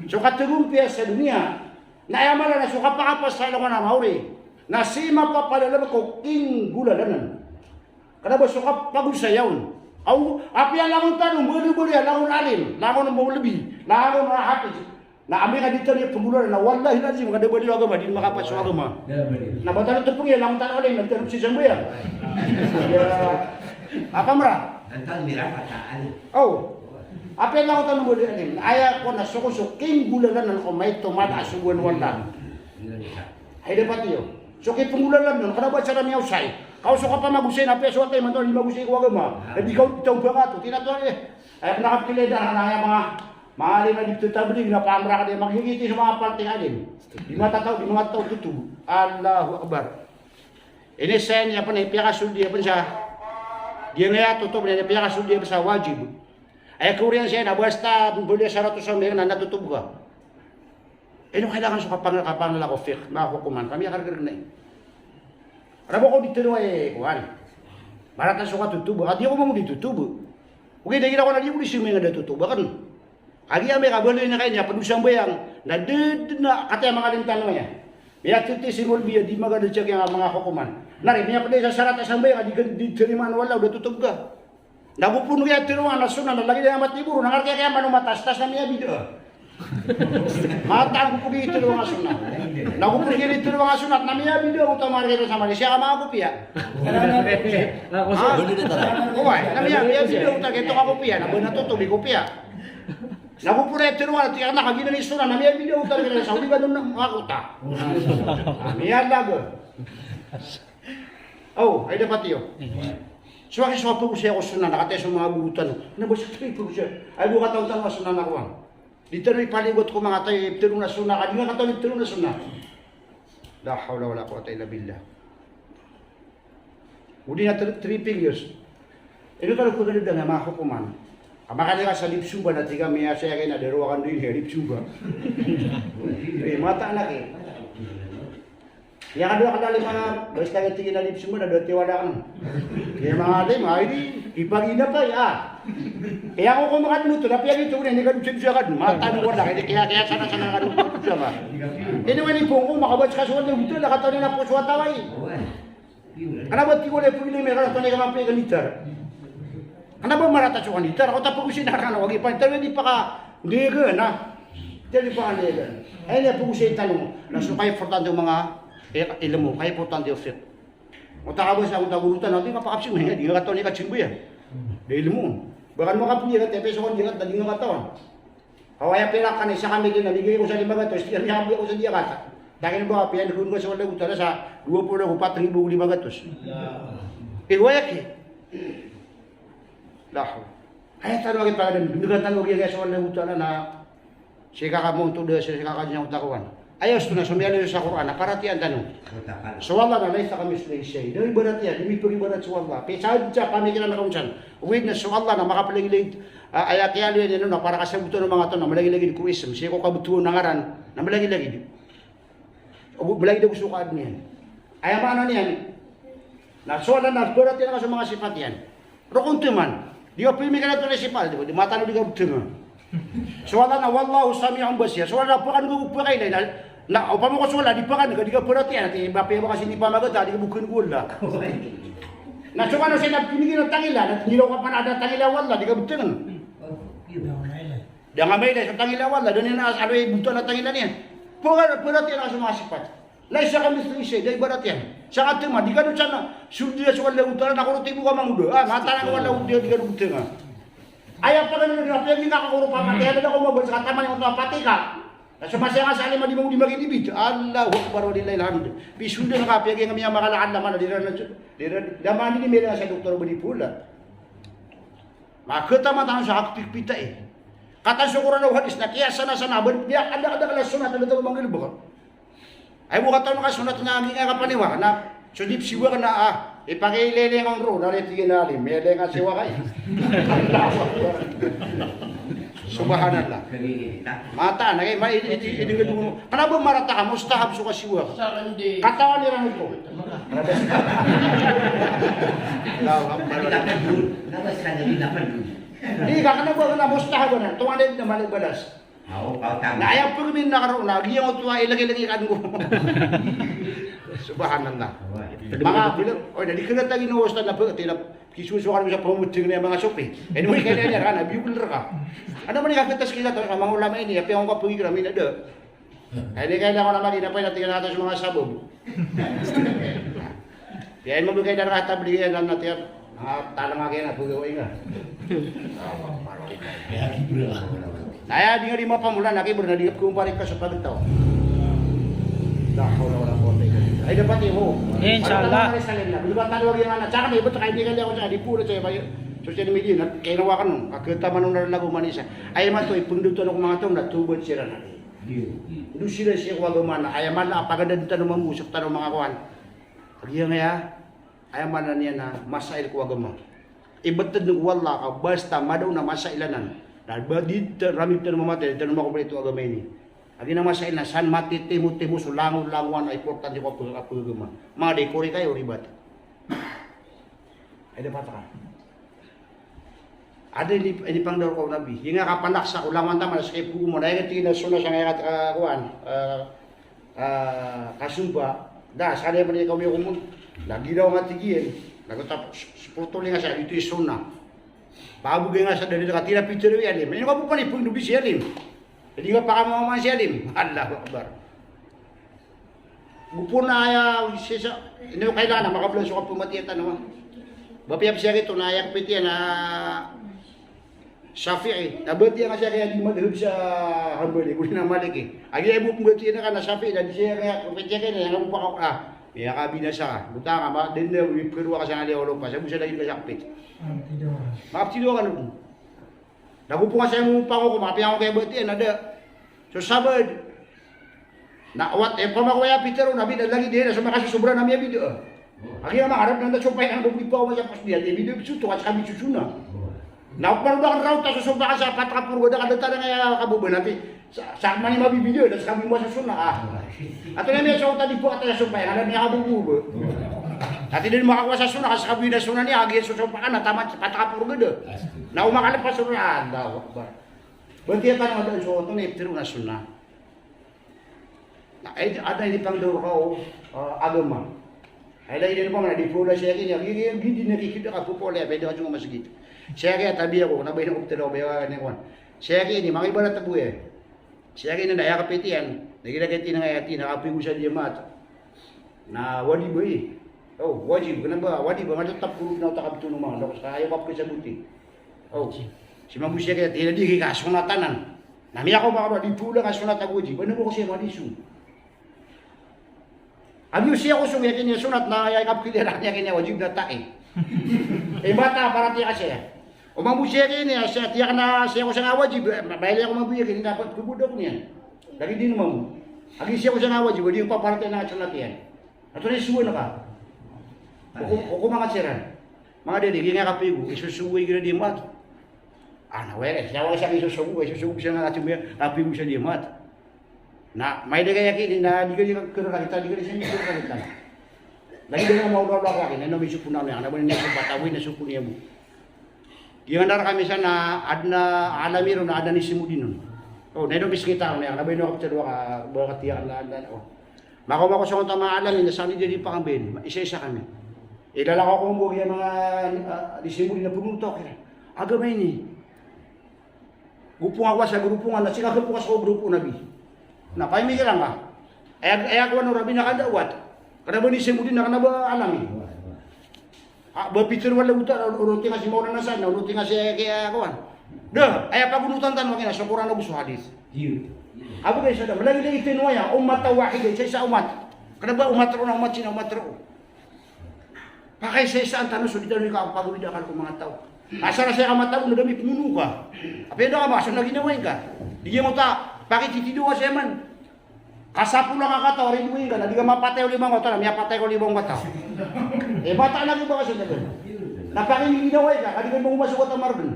So katgompiya sa doniya. Na aya mala na so kapakapasal ko na maori. Na si mapapalala ko kinggolalanan. Kna ba so kapagosaya on. Aw, apiya langon tano, mbaloy-baloy a langon alim, langon mawlbi, langon a hafiz. Na amay ka di tano iya pnggolalan, na wallahi lazim, ka da baloy o agama, di makapas o agama. Na ba tano tpngi a langon tano alim, na di tano psisambayang. Iya. Apa mra? Aw. Apiya langon tano mbaloy alim. Aya ko na so ko so kinggolalanan ko maito mala a sogoan o Allah. Hay dapat iyo. So kipnggolalan on, kna ba sa miyaosay. Kaw so kapamagosay na piya so atay man to, di magosay ko agama. Na di kaw, di taw ba nga to, tinato, eh. Ay, kna kapkilay da, na aya manga, manga alim a di pttablig, na pamra ka di, maghigiti so manga palting alim. Di matataw, di manga taw tutu. Allahu Akbar. Ini sa ini, apa na, piyakasoldi, apa sa, di na iya tutu, ini piyakasoldi, apa sa, wajib. Ay, koriyan sa ini, basta, bali sa ratos a miyang na, natutu ka. Ino kailangan so kapang-, kapangala ko fiqh, manga hukuman, kami a kargr na ini. Rabo ko di tlo ay, kuwan. Marata so katotoba, ka di ako mambo di totoba. Ogaid na igira ko na di ko di simbay nga da totoba kan. Kagiya amay ka baloy na kaini a pd o sambayang, na da dn a kataya manga alim tano aya. Miyatiti si Molbi a di magadad sa kiyanga manga hokoman. Na ri, miyapd aya sa sarat a sambayang a di ka di tarimaan o Allah o da totoba ka. Na go pn giya tharoa na sunnah na lagid aya matiboro, na nga ri kiyakiyama o matas, tas na miyabid'ah. Mataan ko pn giya tharoa nga sunnah. Na go pn giya tharoa nga sunnah na miyabid'ah o taw manga ri kiyasama, siya ka manga kopiya. Ha? Oway, na miya, miyabid'ah o taw giyoto ka kopiya, na ba na totoba i kopiya. Na go pn giya tharoa na tiyak na kagiya na sunnah, na miyabid'ah o taw giya sa odi ka dn na makakota. Miyalag. Aw, ay dapat iyo. So aki so pagosay ko sunnah, na kataya so manga goro tano. Na ba so tano pagosay. Ay go katawan tano a sunnah na kowan. Di tano ipaligot ko manga taw, iptharoon a sunnah, ka di nga katawan iptharoon a sunnah. La hawla wala quwwata illa billah. Odi na thr-, three fingers. Ino tano paganda na manga hokoman. Ka makanira sa lipsumba na tig ami a saya kay na daro akan di lipsumba. Eh, mataan aki. Iya ka dowa ka da lima, basta ka tig iyan a lipsumba na dowa tiwala ka. Iya manga alim, ay di, ipagina pa, iya. Iya ko ko makadn oto, na piyagito ko na, ini ka dowa siya ka dn, mataan ko na, kaya, kaya sana, sana ka dn, siya ba? Ini wani pongko, makabasa ka so wani, oto, na katawan iyan a poso a taw ay. Kna ba tig o lay pagilay, kna ba marata so kanitar. Kna ba marata so kanitar, ko ta pagosay na kna, wagi pa, tar di paka, di ka na. Tar di paka, di ka. Ay, na pagosay tano, na so kay importante o manga, eh, ilmo, kay importante o fiqh. O ta kabasa, o ta goro tano, di ka pakapsimay, di nga katawan i katsimbay a. Da ilmo. Bahkan makapoon iyan, tapi so kan iyan, di nga katawan. Ka aya pira ka na isa ka milyon na ligay ko sa lima gatos, iyan miyabgay ko sa diya kata. Takin ba, piyandagon ko so Allahu Ta'ala sa dowa polo ago pat nggibo ago lima gatos. Eh, aya ki. Lahu. Aya tano agi pagdan, binigan tano agi aya so Allahu Ta'ala na sii ka kamontod, sii ka kanyang utakowan. Aya osto na so miyaaloy sa Qur'an, na paratiyayaan tano. So Allah na laysa kamithlihi shay'. Da ibarat iyan, di mipagibarat so Allah. Pisa adn sa pamikiran ka on san. Ogaid na so Allah na makaplagilagid, ah, aya kiyaaloy niyan on na para kasabotan o manga taw na malagilagid ko ism, sii ko kabtowan a ngaran, na malagilagid. O, malagilagid ago so kaadn iyan. Aya maana niyan, na so Allah na paratiyayaan ka so manga sipat iyan. Roo kon taman, di ka pamikiran oto na sipat, di ba? Di matano di ka btnga. So Allah na wallahu sami'un basir. So Allah na pakan ko pakailay na, na opama ko so Allah di pakan ka, di ka paratiyayaan, ati ba piyabaka sii di pamagata, di ka bokn ko Allah. Na so kano sii na pinikiran tangila, na tinilaw ka pn a da tangila o Allah, di ka btnga. Da nga mailay so tangila o Allah, da niyan a aloy botoan a tangila niyan. Pakan, paratiyayaan ka so manga sipat. Laysa kamithlihi shay', da ibarat iyan. Sa kataman, di ka doon sana, sold iyan so Allahu Ta'ala, na koro tibo ka mangoda. Ah, mataan ko Allahu Ta'ala, di ka doon tanga. Aya pagano na piyagina ka koro papatay, da ko mabal sa kataman iyan oto a patay ka. Na so masa nga sa alim a di mangoda maginibit. Allahu Akbar, walillahil hamd. Pisold ka, piyagina ka miyamakala alam a di ran, di ran, da man di mila sa doktor ba di pola. Makataman tano sa hakpikpita eh. Katan so Qur'an o hadis na kiyasana-sana, ba, biya, ada, ada kala sunat, ada tano manggalebek. Ay, bo katawan ka sunat na ami nga kapaniwa, na so di psiwa ka na, ah, ipakileleng on ro, na rin tig iyan a alim, meleng a siwa ka. Subhanallah. Mataan, ay, ma, ini, ini, ini, ini, kna ba marata ka, mustahab so kasiwa ka. Katawan iran ito. Allahu Akbar. Di ka kna ba kna mustahab na, tongan iyan na mala i balas. Na aya pagminakaro na giyangkoto a ilagilagi kan ko. Subhanallah. Manga pila, oy, na di kna tagi no ustad na pagtila, kisusukan mo sa pamumuting na manga sopi. Anyway, kaya niyan, na biyugol rka. Ano man i kapitas kila, manga ulama ini, apiya ko kapagikira, minada. Ay, di kailangan naman, di na pa natin natin sa mga sabog. Kaya mo bigay na rata, bigay na natin. Ah, talang nga kaya na, bugay ko inga. Na aya, di nga di mapamula, na kibur na di kumpare ka sa pagtaw. La hawla wala quwwata illa billah. Ay, dapat iyo. Inshallah. Ano na, sa lena, bigyan tayo, wag yung anak. Tsaka na, iba, tsaka hindi ka liya ko sa, di puro sa, social media, na, kaya nawakan, kakita man na lago manisa. Ay, mato, ipundot ano ko mga taon, na tubod sila na. Ndo sila sii ko agama na aya mala a paganda tano mambo sktano manga kowan. Giyangkaya aya mala niyan na masail ko agama. Ibt tano ko Allah ka basta madaw na masail anan. Na ba di ta-, rami tano mamatay, di tano makompleto agama ini. Agi na masail na san matitimo-timo so langolangowan a importante ko ap-, ap-, agama. Manga di kori kayo ribat. Ay, dapat ka. Ada ini, ini pangdawr ko Nabi. Inga ka panak sa ulama taman sa kay pugo mo na aya tig na sunnah sa ngaya ka, ah, kuwan, ah, ah, kasumba. Da, sa kaya man ikaw may kumon. Lagi daw nga tig iyan. Lagot tap, s-, s-, purtol nga sa ito i sunnah. Pabugay nga sa dalil ka tira picture wi alim. Ino ka po panipondo bi si alim. Jadi nga pakamaman si alim. Allahu Akbar. Gopo na aya sisa, ino kailangan na makablan so kapamatiya tano, ah. Ba piyapsiya kito na aya kapitiya na Shafi'i. Na batiya nga siya kaya di madhab sa Hanbali, guli na Maliki. Agi aya bo pembatiya na ka na Shafi'i, na di siya kaya kapitiya kaya na, aya nga bo paka, ah, aya kabinasa ka. Buta nga, ma, den na, wipirwa ka sa ngali olo pa, sa busa lagi ka sakpit. Makaptido ka no. Na gopo nga siya mo pango ko, mapiya ko kaya batiya na da. So sabad. Na wat, eh, pama ko ya Peter, na bida lagi di, na so makasosobra na miya bida. Agi na makarap na da so pay na bo di pa ko masa pas biya, di bida so to, kas kami susuna. Na, opar ba kan raw ta so sobra ka sa pat ka purgo da ka da ta da nga ya kaboban ati. Sa, sa mani mabibida, da sa kami masa suna, ah. Ato na miya so ta di po ata ya so pay, na da miya kabobo. Ati din makakuwa sa suna, kas kami na suna ni, agi so so pa ka na tamat, pat ka purgo da. Na umakalipas suna, Allahu Akbar. Batiya tano da so, to na iptiro na suna. Na, ay, ada ini pangdawr ko, ah, agama. Ay, lagi din pa man, di po la siya kini, agi, agi, agi, di na kikita ka po po, laya, pwede ka cuma masjid. Siya kaya tabi ako, na ba ino ko ptero, ba ino ko, siya kini, mga ibarat tabuya. Siya kini, na aya kapitiyan, lagi lagi tina nga aya tina, kapoy ko sa diyamat. Na wajib, eh. Oh, wajib, kena ba, wajib, nga tetap guru na utak abtu numa, na ko sa, ayo, kapkisaboti. Oh, si mambo siya kaya, tina di, kika, sunatanan. Na miya ko makaroa di pula ka sunat a wajib. Ano mo ko siya madiso? Agi o siya ko so yakin iya sunat na aya kapkilala niya kini a wajib na tae. Eh, bata, parati ka siya. O mambo siya kini a siya, tiyak na siya ko siya nga wajib. Eh, ma-, maili ako mambo iya kini, dapat kubudo ko niyan. Lagi din mambo. Agi siya ko siya nga wajib, di ko paparati na sunat iyan. Ato na isuwa na ka. Hukum, hukum nga siran. Mga dadi, kaya nga kapigo, isusuwa igira di mat. Ah, na wala, siya wala siya isusuwa, isusuwa siya nga kapigo siya di mat. Na, may da kaya kini, na di ka di ka kira kalita, di ka di siya kira kalita. Lagi da nga mawla-wla ka kini, na may supo na niya, na ba niya supo, tawin na supo niya mo. Di nga dar kami sana, adn a Alami ron, adn a Nisimudin on. Oh, na ino miskita, na ba ino kaptero ka, ba katiya, na, na, oh. Mako, mako sa onta manga Alami, na sani di di pakambayan, isa-isa kami. Ilalakaw ko mbo kaya manga, ah, Nisimudin na pagruto, kira. Agama ini. Gopo nga ko sa grupo nga, na sika grupo nga sa grupo Nabi. Na pamikir angka. Aya, aya ko ano Rabi na kadawat. Kena ba Nisimudin na kena ba Alami. Ah, ba Peter wala uta, uruti nga si Maulana Hasan, uruti nga si kaya kawan. Da, aya pagunutan tano kina, so Quran ago so hadith. Ago ba isa da, malagid a itino aya, ummatan wahida, isa-isa umat. Kena ba umat roo na umat sina, umat roo. Pakaisa-isaan tano so di tano di kapagawid a akal ko manga taw. Asar a saya ka matago na da mi pmono ka. Apiya da ka makaso na ginawa ingka. Di giya mo ta, pakititido ka saya man. Kasapolo nga kataw a ridoay ingka, na di ka mapatay o lima nga taw, na miyapatay ka o lima nga taw. Eh, bata na giya ba ka so dagan. Na pakiginawa ingka, ka di ka ba omaso ka taw margen.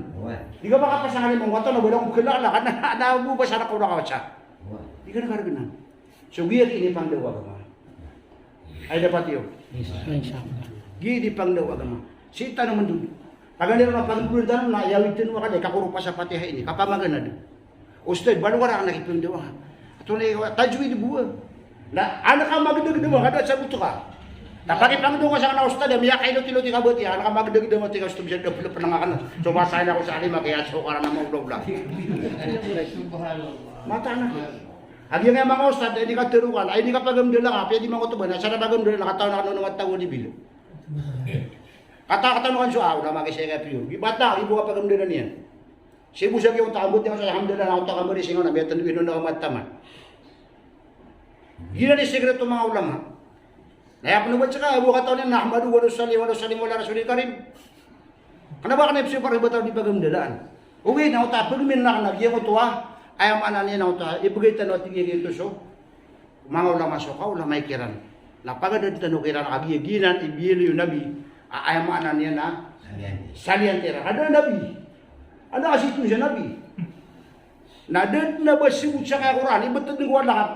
Di ka ba kapasang a lima nga taw, na ba da ko bkela, na, na, na, bo ba sa na ka o na kawasa. Di ka na kargenan. So giya ini pangdaw a agama. Ay dapat iyo. Insha Allah. Giya di pangdaw a agama. Sii tano mandodo. Paganay ron a pangdodo tano na aya witn o akal, kakoropa sa Fatiha ini, kapamaganad. Ustad, balo ka ra na kipangdaw a. Ato na tajwid bo a. Na, anak a magdagdag a, kada sabot ka. Na pakipangdaw ka sa kana ustad a miyakailot-ilot i kabatiya, anak a magdagdag a mati ka ustad, bisa da pala pnangakan. So, masaya na ako sa alim a kaya so karana maulawla. Subhanallah. Mata na. Agi nga manga ustad, ay di ka terokan, ay di ka pagamdala ka, apiya di mangkotoba, na sa na pagamdala, na katawan ka na matago di bilo. Kata, katawan ka so, ah, na makisaya ka piyo. Di bata, di bo ka pagamdala niyan. Sibo sa giya, takambot niyan sa alhamdulillah, na takambot di singaw na, biya tando ino na kamataman. Giya di sikreto manga ulama. Na aya pn o ba tsaka, abo katawan niyan, nahmaduhu wa nusalli wa nusallimu ala rasulil karim. Kena ba kena ipsipar iba taw di pagamdalaan. Ogaid na oto a pagmin na kena giya oto a, aya maana niyan na oto a, ibgay tano a tig iyan oto so manga ulama so kaulama i kiran. Na pagadad tano kiran a giya giyanan i biyaloy o Nabi, a, aya maana niyan na saliyan tiran. Kada Nabi. Anda kasi ito siya Nabi. Na da dn a ba sibot sa kaya Quran, ibt dn ko a lakap.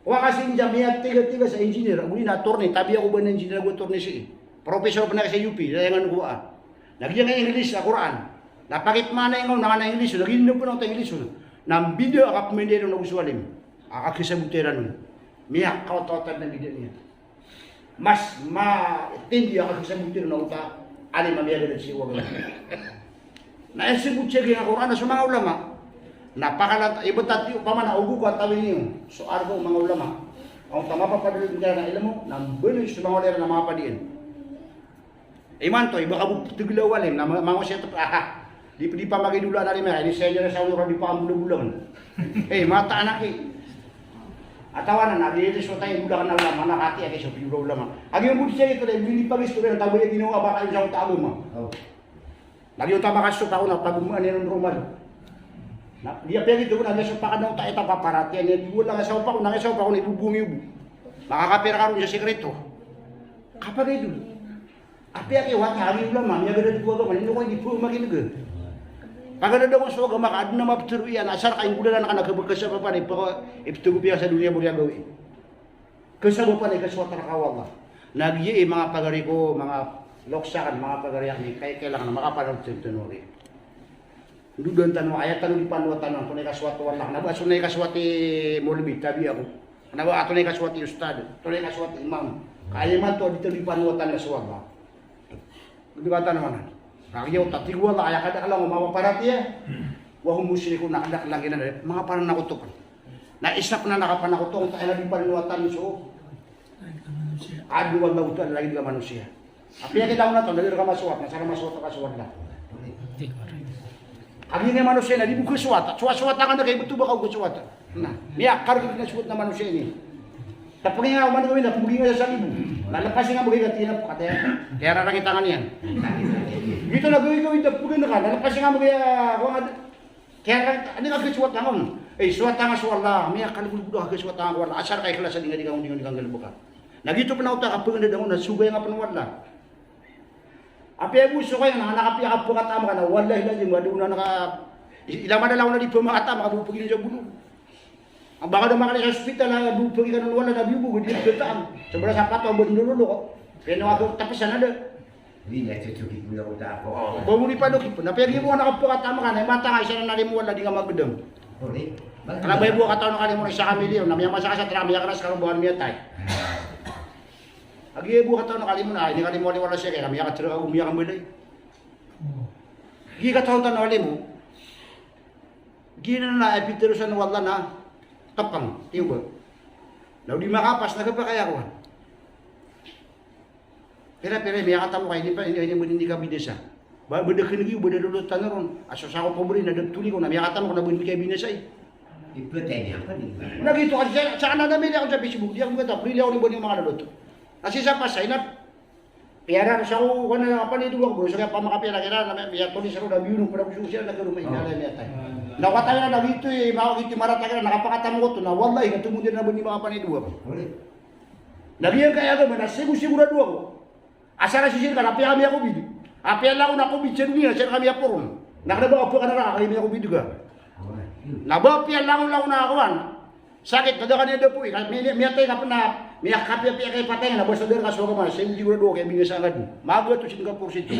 Wa kasi inja miyatiga-tiga sa engineer, ago ina attorney, tabiya ko ba na engineer ago attorney sii. Professor pn a sa U P, layangan ko a. Na giyangkai a English a Qur'an. Na pakipmaanay ngka on, na kanan English, na giya pn a oto English. Na mbida a kapmindaya on ago so alim a kakisabot iran on. Miyakaotawata na mbida niyan. Mas matindi a kakisabot iran on a oto a alim a miyagadad sii ko agama. Na aya sabot sa giyangkai a Qur'an na so manga ulama na pakalanta, ibt a tiyo, opama na ogo ko a tawing iyo so arga o manga ulama. Angkoto a mapapadalm iran a ilmo, na mbaloy so manga ulama na manga padiyan. Imanto, iba ka bo ptgla o alim, na ma-, manga osiyat, aha. Di, di pamagidula na lima, ini senior sa ora di pambola-bola. Eh, mataan aki. Atawa na, na, di, di, so tayo, bola ka na ulama, na kati, aki, so, piyura ulama. Agi ang budi siya ito, di, di, pag-istorya, tago yung ginawa, baka yung sa utang mo. Oh. Lagi yung tama ka so tao na pagmuan yan ang normal. Na, di apel ito na, so pakan ng tayo, tapaparatiyan, di wala nga sa upa ko, na nga sa upa ko, na ibubungi ubo. Makakapira ka ron sa sikreto. Kapag ito. Apiya ki wata, agi ulama, miyagadad ko agama, ino ko hindi po makinig. Pagadad ako so agama ka, adn a maptero iyan, asar ka inggodalan ka na kabagkasa pa pare, pa, iptego piya sa doniya mo riya gawii. Kasabapan i kaswat rka o Allah. Na giya i manga pagari ko, manga lokes akn, manga pagari akn, kay kailangan makapanawat tano ri. Ndodan tano, aya tano di panawatan, antonaa i kaswat o Allah. Na ba so na i kaswat i molbi, tabi ako. Na ba antonaa i kaswat i ustad, antonaa i kaswat i imam. Ka aya imanto a di tano di panawatan na so Allah. Gdgatan manan. Na giya o tatigo Allah, aya kadaklan o manga paratiyaya. Wa hum mushrikun, na kadaklan giyanan, manga pananakoto pn. Na isa pn a kapanakoto, aya na di panawatan so. Adu Allah ta'ala lagid ka manosiya. Apiya ki langon a taw, na di rka maswat, na sa rka maswat, ka so Allah. Agi nga manosiya na di bo kaswat, swat-swat ka na kay bto ba ka kaswat. Na, miyakarg na swat na manosiya ini. Tapos nga, umano gawin na, pumuging nga sa libo. Na lepas nga, bugay ka tinap, kataya. Kaya rarang i tangan iyan. Bito na gawin, gawin, tapos nga, na lepas nga, bugay, ah, kaya, ano nga, swat na nga. Eh, swat na nga, swat na. Miyakalbulbul ka, swat na nga, wala. Asar ka ikhlas, di nga, di ka, di nga, di ka, di ka, di ka. Na giyoto pn a oto a kapaganda da on na sogay nga pn o Allah. Apiya bo so kaya na, na kapiya kapakataam ka na, wallahi lazim, ado na naka, i-, ila madala on na di pmakataam ka bo pagin sa bolo. Ang baka da makali sa hospital, na bo pagin ka na wala na biyo bo, di pkataam. Sobra sa pato, bo ndololo ko. Kaya na ako, tapos na da. Hindi na tutuki ko na ko tako. Ba mo di pa doki po. Na pwede mo na kapakataam ka na, mata nga isa na nalimo wala, di nga magdam. Ori. Kna ba ibo a kataw na kalimo na isa ka milyon, na miyamasa ka sa trak, miyakras ka ron, bawan miyatay. Agi ibo a kataw na kalimo na, ini kalimo wala siya, kaya miyakatsara ka, miyakambalay. Agi kataw tano kalimo. Giyanan na, ipiterosan o Allah na, kapang, tiyo ba. Na o di makapas, na kapakay ako. Pira-pira, miyakatamo ka, ini pa, ini, ini, ini ka binasa. Ba, ba da kinigiyo, ba da lolot tano ron. Aso sa ko pobre, na da tuli ko, na miyakatamo ka, na ba ini ka binasa, eh. Ipatay niya pa, di ba? Na gito, kasi sa, sa, na, na, mili ako sa Facebook, di ako mata, free ako ni ba ni mga lolot. Kasi sa pasay na, piyara sa ko, kung ano, apa ni duwa ko, sa kaya pamakapiyara kira, na, miyatuli sa ko, na biyunong, para ko siya, na karumay, na, na, miyatay. Na, katayo na, na gito, eh, mga gito, maratay ka na, nakapakatamo ko to, na, wallahi, na tumundi na ba ni mga paniduwa ko. Uli. Na giyangkaya agama na sigo-sigurado ako. Asar a sisir ka na apiya ka miyakovid. Apiya langon a covid sa doniya, sir ka miyaporon. Na kna ba apiya ka na raka ka miyakovid ka. Na ba apiya langon, langon a kawan. Sakit, na da ka niyan dapoy, ka, mi-, mi-, miyatay ka pn na, miyakapiya-piya ka i patay, na basta da rka so agama, sigo-sigurado ako ka binasa ka dn. Magatos ingka porsyento.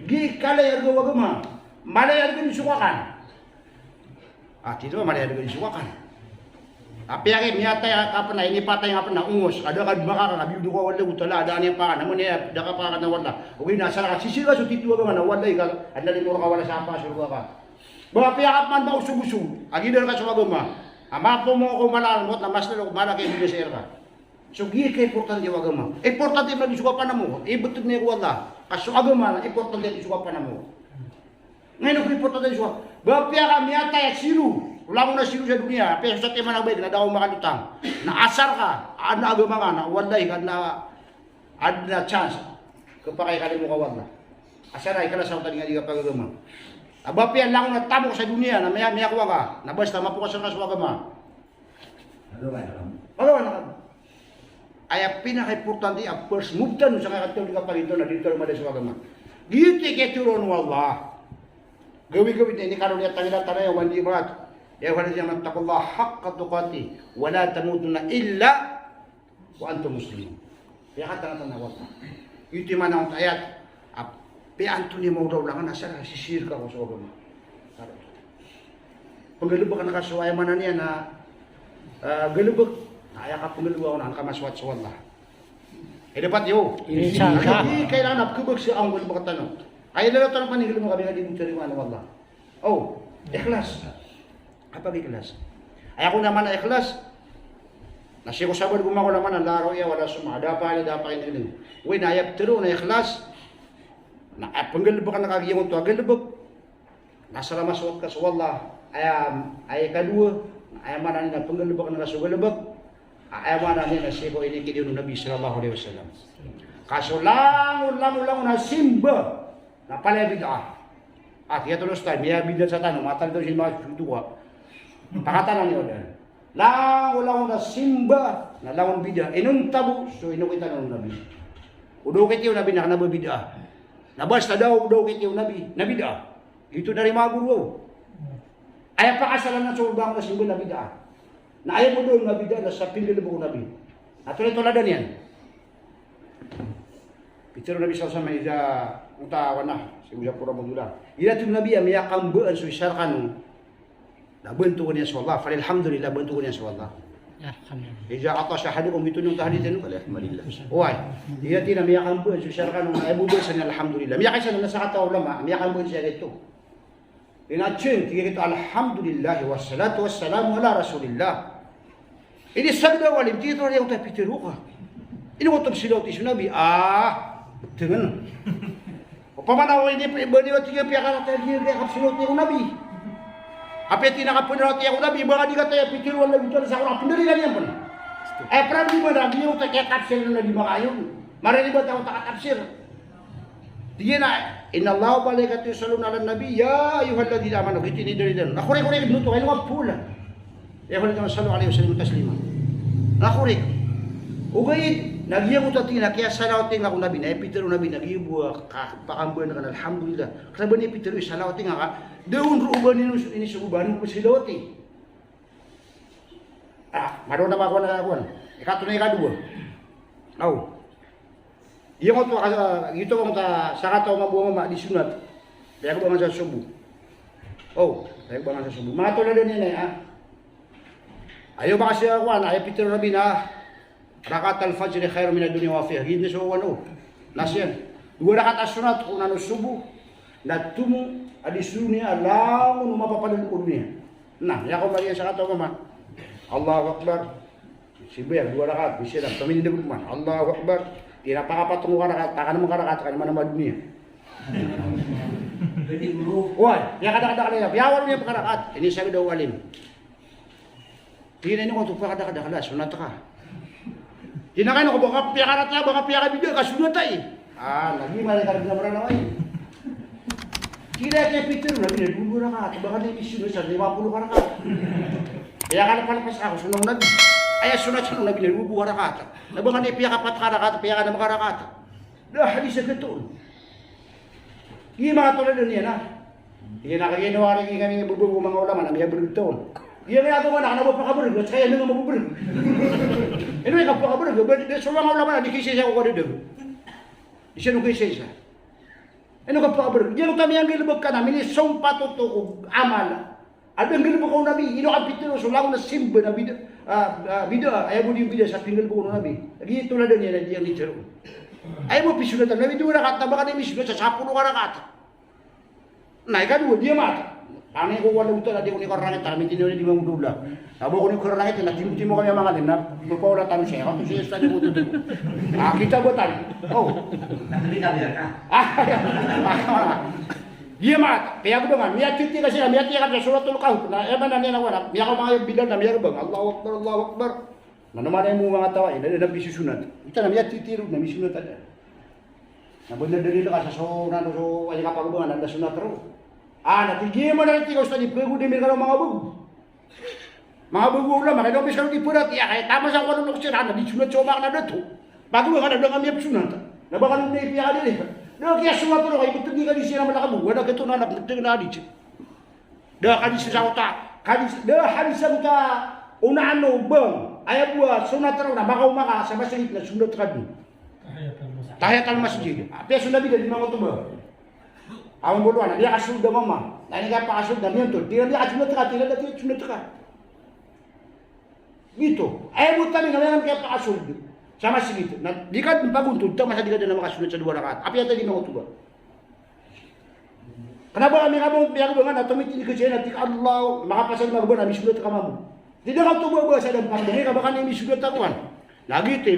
Gii kalay a arga o agama. Malay a arga dn so kakan. Ah, tito, mali a dagad i sokakan. Apiya ki miyatay ka pn a, inipatay nga pn a ongos, ka da ka dn makakan, a biyodo ka o Allahu Ta'ala, da ka niyan pakan, amin iya, da ka pakan a wala. Ogaid na asar ka sisir ka so tito a agama na wala i ka, adn a limo rka wala sa apa, sorga ka. Ba apiya ka pman ba osog-osog, a gii da rka so agama. A mapomo ko mala, mot na mas lalo ko mala ka ibinasa rka. So gii ka importante o agama. Importante man so kapanamo, ibtad niyan ko Allah. Ka so agama na importante so kapanamo. Ngayon ko importante so, ba apiya ka miyatay a zero. Langon a zero sa doniya, apiya so satiman a bayad na da ka makalotang. Na asar ka, adn a agama ka na, wallahi ka na, adn a chance. Kapakay ka limo ka o Allah. Asar ka, ikhlas sa oto a di nga di kapagagama. Ba apiya langon a tamok sa doniya, na miya, miyakowa ka. Na basta mapokas ka so agama. Pagawa na ka. Aya pinakaimportante a first move tano sangkai a katao di kapagintaw na di tano mada so agama. Giyoto i kiyatoroan o Allah. Gawii, gawii, ini kano niyan tangila tano ya wandi mat. Ya ayyuhalladhina amanu ittaqullaha haqqa tuqatih wa la tamutunna illa wa antum muslimun. Piyakatangatan o Allah. Ito i maana o ayat a, piyantoni mawdaw langan a sa sisir ka ko so agama. Pnggalbkn ka so, aya maana niyan na, ah, galbk. Na aya kapnggalbk on na an ka maswat so Allah. Aya dapat iyo. Insha Allah. Aya di kailangan a pkhabagsa a nggalbk tano. Aya lalaw tano pn i nggalbk a biyaka di tarimaan o Allah. O, ikhlas. Apa ikhlas? Aya kon a maana ikhlas. Na sii ko sabaad ko manga ulama na la ru'ya wala sum'a, da a pangni, da a pangni. Oway, na aya pitharo na ikhlas. Na aya pnggalbkn ka giyangkoto a galbk. Na salama so Allah. Aya, aya ikadowa, aya maana niyan na pnggalbkn ka so galbk. Aya maana niyan na sii ko inikidiya o Nabi sallallahu alaihi wasallam. Ka so langon, langon, langon a simba. Na palaya bid'ah. Ah, tig iyan oto na miyabid'ah sa tano, mataan tano sii masuduka. Pakatanang iyo dn. Langon, langon a simba, na langon bid'ah. Inonta bo so inokit anan o Nabi. O da okit iyo o Nabi na kna ba bid'ah. Na basta da o da okit iyo o Nabi, na bid'ah. Ito na ri manga goro. Aya pakasalan na so langon a simba na bid'ah. Na aya bo dn na bid'ah na sa pinggalbk o Nabi. Na tolay toladan iyan. Pitharo o Nabi sallallahu alaihi wasallam, iza, ota wana, sii ko saporo a modul a. Iza tig o Nabi a miyakambaan so isa rkano, na bantogn iyan so Allah, falilhamdulillah, bantogn iyan so Allah. Alhamdulillah. Iza atasha ahadukum, ito na ota hadith ino. Falilhamdulillah. Oway. Iza tig iyan a miyakambaan so isa rkano, na aya bo basa niyan alhamdulillah. Miyakaisa na sakataw a ulama, miyakambaan siya gioto. Ino a tig iyan, tig iyan gioto, "Alhamdulillah, wassalatu wassalamu ala Rasulillah." Inizagda o alim, tig iyan, "Ino oto a pitharo ka? Ino oto a psilawati so Nabi?" Ah, tig iyan. Opama na o ini, ba niyo, tig iyan, piyakarata, tig iyan, kapsilawati ko Nabi. Apiya tig iyan a kapsilawati ko Nabi, ba nga di kataya pitharo o Allah Ta'ala sa Qur'an, pndalilan iyan pn. Aya problema na giyoto a kiyatapsir na di makayon. Mariribat a otak a tapsir. Tig iyan a, "Innallaha wa malaikatahu yusalluna alan nabi, ya ayyuhalladhina amanu." Giyoto i inidalilan. Na korek, korek, giyoto, kailangan pula. Ya ayyuhalladhina amanu sallu alaihi wa sallimu taslima. Na korek. Ogaid na giyangkoto a tig iyan a kiyasalawati ngka ko Nabi, na aya pitharo o Nabi na giya bo a kapakambaan ka na alhamdulillah. Kna ba niyan pitharo i salawati ngka ka, da on roo ba niyan inisogo ba niyan psilawati. Ah, madaw na makawan a kawan. Ikatlo na ikadowa. Aw. Iyan oto a, ito a manga sakataw a manga bo a mama di sunat. Piyakbangan sa sobo. O, piyakbangan sa sobo. Manga toladan iyan aya. Aya manga siya kawan, aya pitharo o Nabi na, "Rak'atal fajri khairun minad dunya wa ma fiha." Giyoto so oway o. Na siyan. Dowa rakaat a sunat ko onan o sobo. Na tomo a di so doniya a langon o mapapadalm ko doniya. Na, aya ko mariyan sakataw a mama. Allahu Akbar. Simba iyan, dowa rakaat, bisa na, pamindg man. Allahu Akbar. Tig iyan a pakapat ko rakaat, takan man ka rakaat, takan man a doniya. Oway, aya kadakadakl iyan, aya walo niyan pkarakaat. Inizagda o alim. Tig iyan a ino oto a pakadakadakl a, sunat ka. Tig iyan a kaino ka ba ka piyakarata, ba ka piyakabid'ah ka sunat ai. Ah, lagid man i kargn a Mranaw ai. Tig iyan a kiyapitharo o Nabi na dowa rakaat, ba ka di misunat sa lima polo ka rakaat. Aya kalapalpas ako, sunat o Nabi. Aya sunat o Nabi na dowa rakaat. Na ba ka di piyakapat ka rakaat, piyakanm ka rakaat. Da hadis a gioto. Giya manga toladan iyan a. Iyan a kagiya ino a rk i kami a bbo o manga ulama na miyabrg taw. Giya miyatoman a kna ba pakabrg, na skaya dn a mababrg. Ino i kapakabrg, ba di so manga ulama na di kiisaisa ko kadadg. Di siran kiisaisa. Ino kapakabrg. Giyoto a miyanggalbk ka na minisompat oto ko amal a da nggalbka o Nabi, ino a pitharo so langon a simba na bid'ah, ah, ah, bid'ah, aya bo di bid'ah sa pinggalbk o Nabi. Lagid i toladan iyan a di iyan di tharo. Aya bo pisunatan o Nabi, dowa rakaat, na ba ka di misunat sa sapolo ka rakaat. Na ikadowa, di amat. Pangni ko Allahu Ta'ala, di ako nikararangit, kami tiniyo di mangudula. Na ba ako nikararangit, na timotimo kami a mangalim, na mapaola tano siya, kato siya sa di mo tutubo. Ah, kita ba tano? O. Nandiyan ka, biar ka. Ah, iya. Di amat, piyagbangan, miyatiti ka siran, miyatiti ka sa Suratul Kahf, na, aya maana niyan na wala, miyakaoma ka Bilal na miyagbangan, Allahu Akbar, Allahu Akbar. Na, na maana iyan mo manga taw a, na, na, na misunat. Ita na miyatiti ron, na misunat a da. Na bnar dalil ka sa so, na, so, aya kapagbangan, na, na sunat ron. Ah, na tig iyan man a tig ka ustad, di pagod iyan, miyagbangan manga bago. Manga bago a ulama, kaya daw miskano di prat, iya, kaya tama sa ko ano, loks iran, na di sunat so manga na dato. Bago nga na da nga miyapsunat. Na ba kano na ipiyakadiri. Da kiyasonat ron, kaya ibtg i hadis iyan a mala ka bo. Wala kito na anak, ibtg na hadis. Da hadis sa ota. Hadis, da hadis sa ota. Ona ano bang. Aya bo a sonat ron na makaoma ka sa masjid na sunat ka dn. Tahiyatul masjid. Apiya so Nabi da di mangotoba. Aw mboloan, di ka sold a mama. Na di ka pakasold a miyanto. Di ka, di ka sold a taka, di ka sold a taka. Giyoto. Aya bo tabi na di ka pakasold sa masjid. Na di ka pagontod, ta masa di ka dn a makasold sa dowa rakaat. Apiya ta di mangotoba. Kna ba ami ka bo, piyakabngan a tomitindg ka sii na tig ka Allah, makapasad na ba na misold a taka mambo. Di da ka oto ba, ba sa da pangdang ka ba ka na misold a taka kowan. Na giyoto i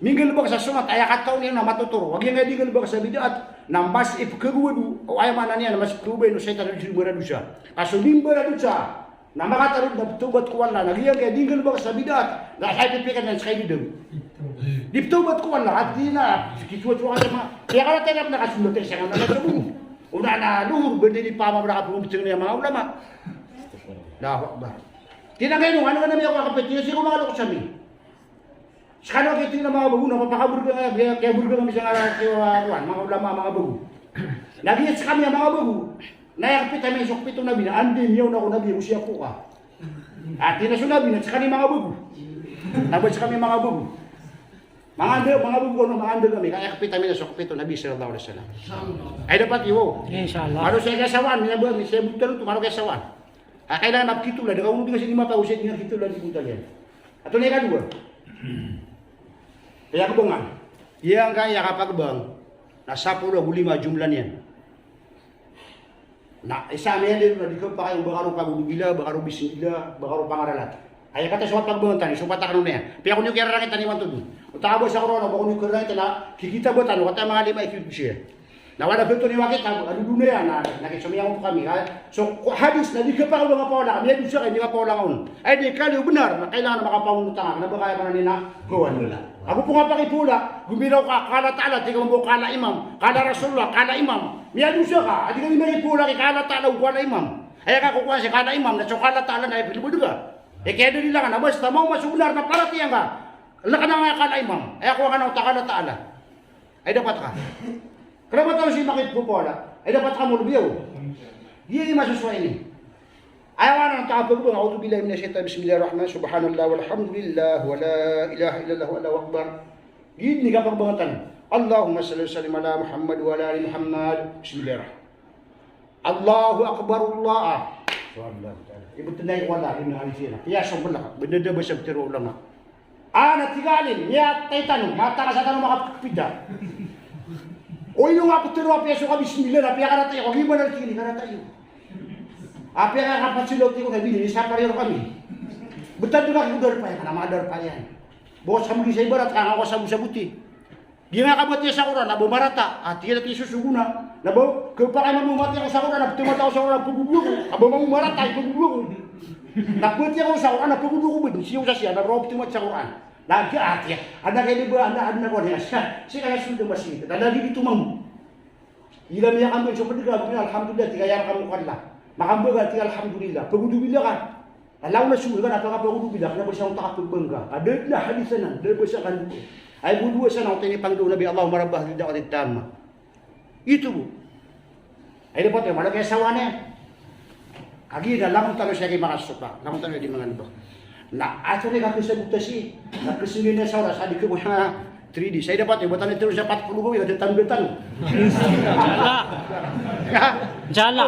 minggalbk sa sonat, aya kataw niyan na matotoro. Agi angkaya di nggalbk sa bid'at, na mas ipkhagowad o, aya maana niyan na mas ipkhagowad o shaytan a di maradosa. Ka so di maradosa na makatarod na pthawbat ko Allah, na agi angkaya di nggalbk sa bid'at, na sa ipipikir niyan sa kay di daw. Di pthawbat ko Allah, ati na, sikisuwat-suwat ka sa ma-, kaya ka na tayo na pnakasold a taka sa nga na sa bo. Ona na luhur, bandi di pamamra ka pmambtng niyan manga ulama. Allahu Akbar. Tig iyan a, "Kay ino, ano ka na miyakapit?" Tig iyan, "Sii ko manga lokes ami." Skano ki tig iyan a manga bago na, mapakaborga nga, kaya, kaya borga kami sa ngaran, kaya, ah, kuwan, manga ulama, manga bago. Na giya skami a manga bago, na aya kapit ami so kapit o Nabi, na anda i miyaona ko Nabi, o siya ko ka. Ah, tig iyan a so Nabi, na skami manga bago. Na ba skami manga bago. Manga anda, manga bago, ano, manga anda kami, kaya kapit ami na so kapit o Nabi sallallahu alaihi wasallam. Ay dapat iyo. Inshallah. Ano sa kasawaan, niya ba, niya butan to, ano kasawaan. Ah, kailangan na pkito la, da ka ono di ka sii di mapag-, o sii di nga pkito la di butan iyan. Ato na ikadowa. Piyakabngan. Iya angkaya kapakabang na sapolo ago lima jumlah niyan. Na isa miyan di, na di kapakay o ba ka ron pagudobila, ba ka ron bismillah, ba ka ron pangaralat. Aya kata so kapakabang tano, so patak no niyan. Piyakoni o kiyararangit tano imanto dn. O ta ka ba sa Qur'an, ba koni o kiyararangit tano, kikita ba tano, kata manga lima ikikosiya. Na wala beto ni wakit, a, a dodon iyan, na, na kisomiyan ko kami, ha? So, ko hadis na di kapakabang a paola, miyadosa ka, di kapakabang on. Ay, di kaliyo benar, na kailangan na makapaon tanga, na ba kaya ka na niyan, gawan nila. Ago pn a pakipaola, gomiraw ka, qala Ta'ala, tig ka mambo qala Imam, qala Rasulullah, qala Imam. Miyadosa ka, a di ka di makipaola ki qala Ta'ala, o qala Imam. Aya ka kokowan si qala Imam, na so qala Ta'ala na aya pilibod ka. E, kaya da di langan, na basta maoma so benar na paratiyaya ngka. Lkna nga qala Imam, aya kowa ka na o ta qala Ta'ala. Ay dapat ka. Kna ba tano sii makipaola. Ay dapat ka molo biyaw. Giya i masosowa ini. Aya maana o ta kapakabang, a'udhu billahi minash shaitan, bismillahir rahman, subhanallah, walhamdulillah, wala ilaha illallah, wallahu akbar. Giya ini kapakabang tano. Allahumma salli wa sallim ala Muhammad wa ala ali Muhammad. Bismillahir rahman. Allahu Akbar, Allah. Subhanallah ta'ala. Ibt na i wala, ina alifina. Kaya so belak. Benda da ba sa pitharo o ulama. Ana tig a alim, miyatay tano, mataan a sa tano makapida. O ino nga pitharo apiya so ka bismillah, apiya karata iyo, o iman a tig ini karata iyo. Apiya ka kapasilaw tig o Nabi, ini sapar iyo kami. Betad na ka darpa iyan, kana manga darpa iyan. Bokos kami sa ibarat, kana ko sabot-saboti. Di nga kabatiya sa Qur'an, na ba marata, a tig iyan a tig iyan so sogo na. Na ba, kapakay mambo matiya ko sa Qur'an, na pthamat ako sa Qur'an, na pagodowa ko. A ba mambo marata, i pagodowa ko. Na kabatiya ko sa Qur'an, na pagodowa ko ba, siyaw sa siya, na roo pthamat sa Qur'an. Na tig a, tig iyan, anda kay di ba, anda, anda ko niya, siya, siya kaya sold a masjid, na lagi di tomambo. Ila miyakambo so pd ka, alhamdulillah, tig a aya rkano ko Allah. Makambo ka, tig a alhamdulillah, pagodowa ka. Ala ona so ka na pakapagodowa ka, kna ba sa on ta kapakabang ka. Ka da dn a hadis anan, da ba sa kandod. Ay bo dowa sa na oto ini pangndao o Nabi, Allahumma rabba hadhihi da'wati tamma. Ito bo. Ay dapat iyo, mala kaya sawa niyan. Kagiya na langon tano sii ki makasopa, langon tano sii di mangandao. Na ato ni kakisabota sii, na kisingin na sa oras, adi ko nga three D. Sa ida pat iyo, ba tano tiro sa pat polo gawii, na titando tano. Inshallah. Ha? Inshallah.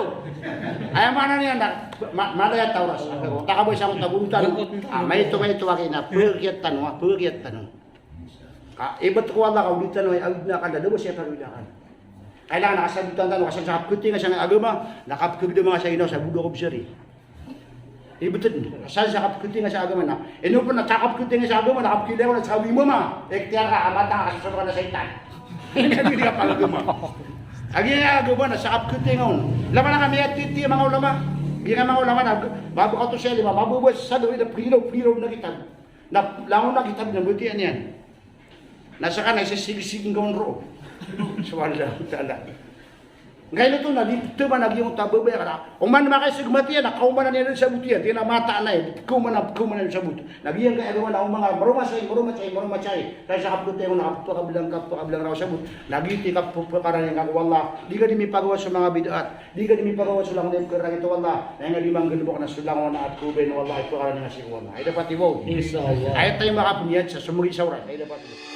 Aya maana niyan na, ma-, mala iya ta oras. Taka bo isa ko tagontan. Ah, maito, maito, aki na, pagakiyat tano, ah, pagakiyat tano. Ka, ibt ko Allah ka, o di tano, ay, awid na kanda, da ba siya pagawid na kanda. Kailangan na kasabotan tano, ka san sa kapkhatinga sa agama, na kapkhagdama nga sa inaw sa bodo ko bsari. Ibt dn, ka san sa kapkhatinga sa agama na. Ino pn na sa kapkhatinga sa agama na, kapkhailay ko na sa kawi mama. Ikhtiyar ka, a mata ka, kasasalo ka na shaytan. Hindi ka pagagama. Agi nga agama na sa kapkhatinga on. Laman na kami atiti manga ulama. Agi nga manga ulama na, mabaka oto sa lima, mababa sa sabi, ida pgiraw, pgiraw na kitab. Na langon a kitab na batiya niyan. Na saka na isa sigisigi ngka on roo. Subhanahu wa ta'ala. Ngka ino oto na di pthaman a giyangkoto a babaya ka na. Oman makaisg matiya na kaomanan iyan sa bot iyan. Tig iyan a mataan aya. Kaomanan, kaomanan sa bot. Na giyangkaya agama na o manga maromasay, maromasay, maromasay. Kaya sa kapkhatinga on na kapakablang, kapakablang raw sa bot. Na giyoto i kapakarangiya ngka ko Allah. Di ka di mipagawa sa manga bid'at. Di ka di mipagawa so langon a ipkharangit o Allah, na aya nga di manggalbk na so langon a ipkhabayan o Allah, ipkharangit nga sii ko Allah. Ay dapat iyo. Insha Allah. Aya tayo makapniyat sa somgi sa oras. Ay dapat iyo.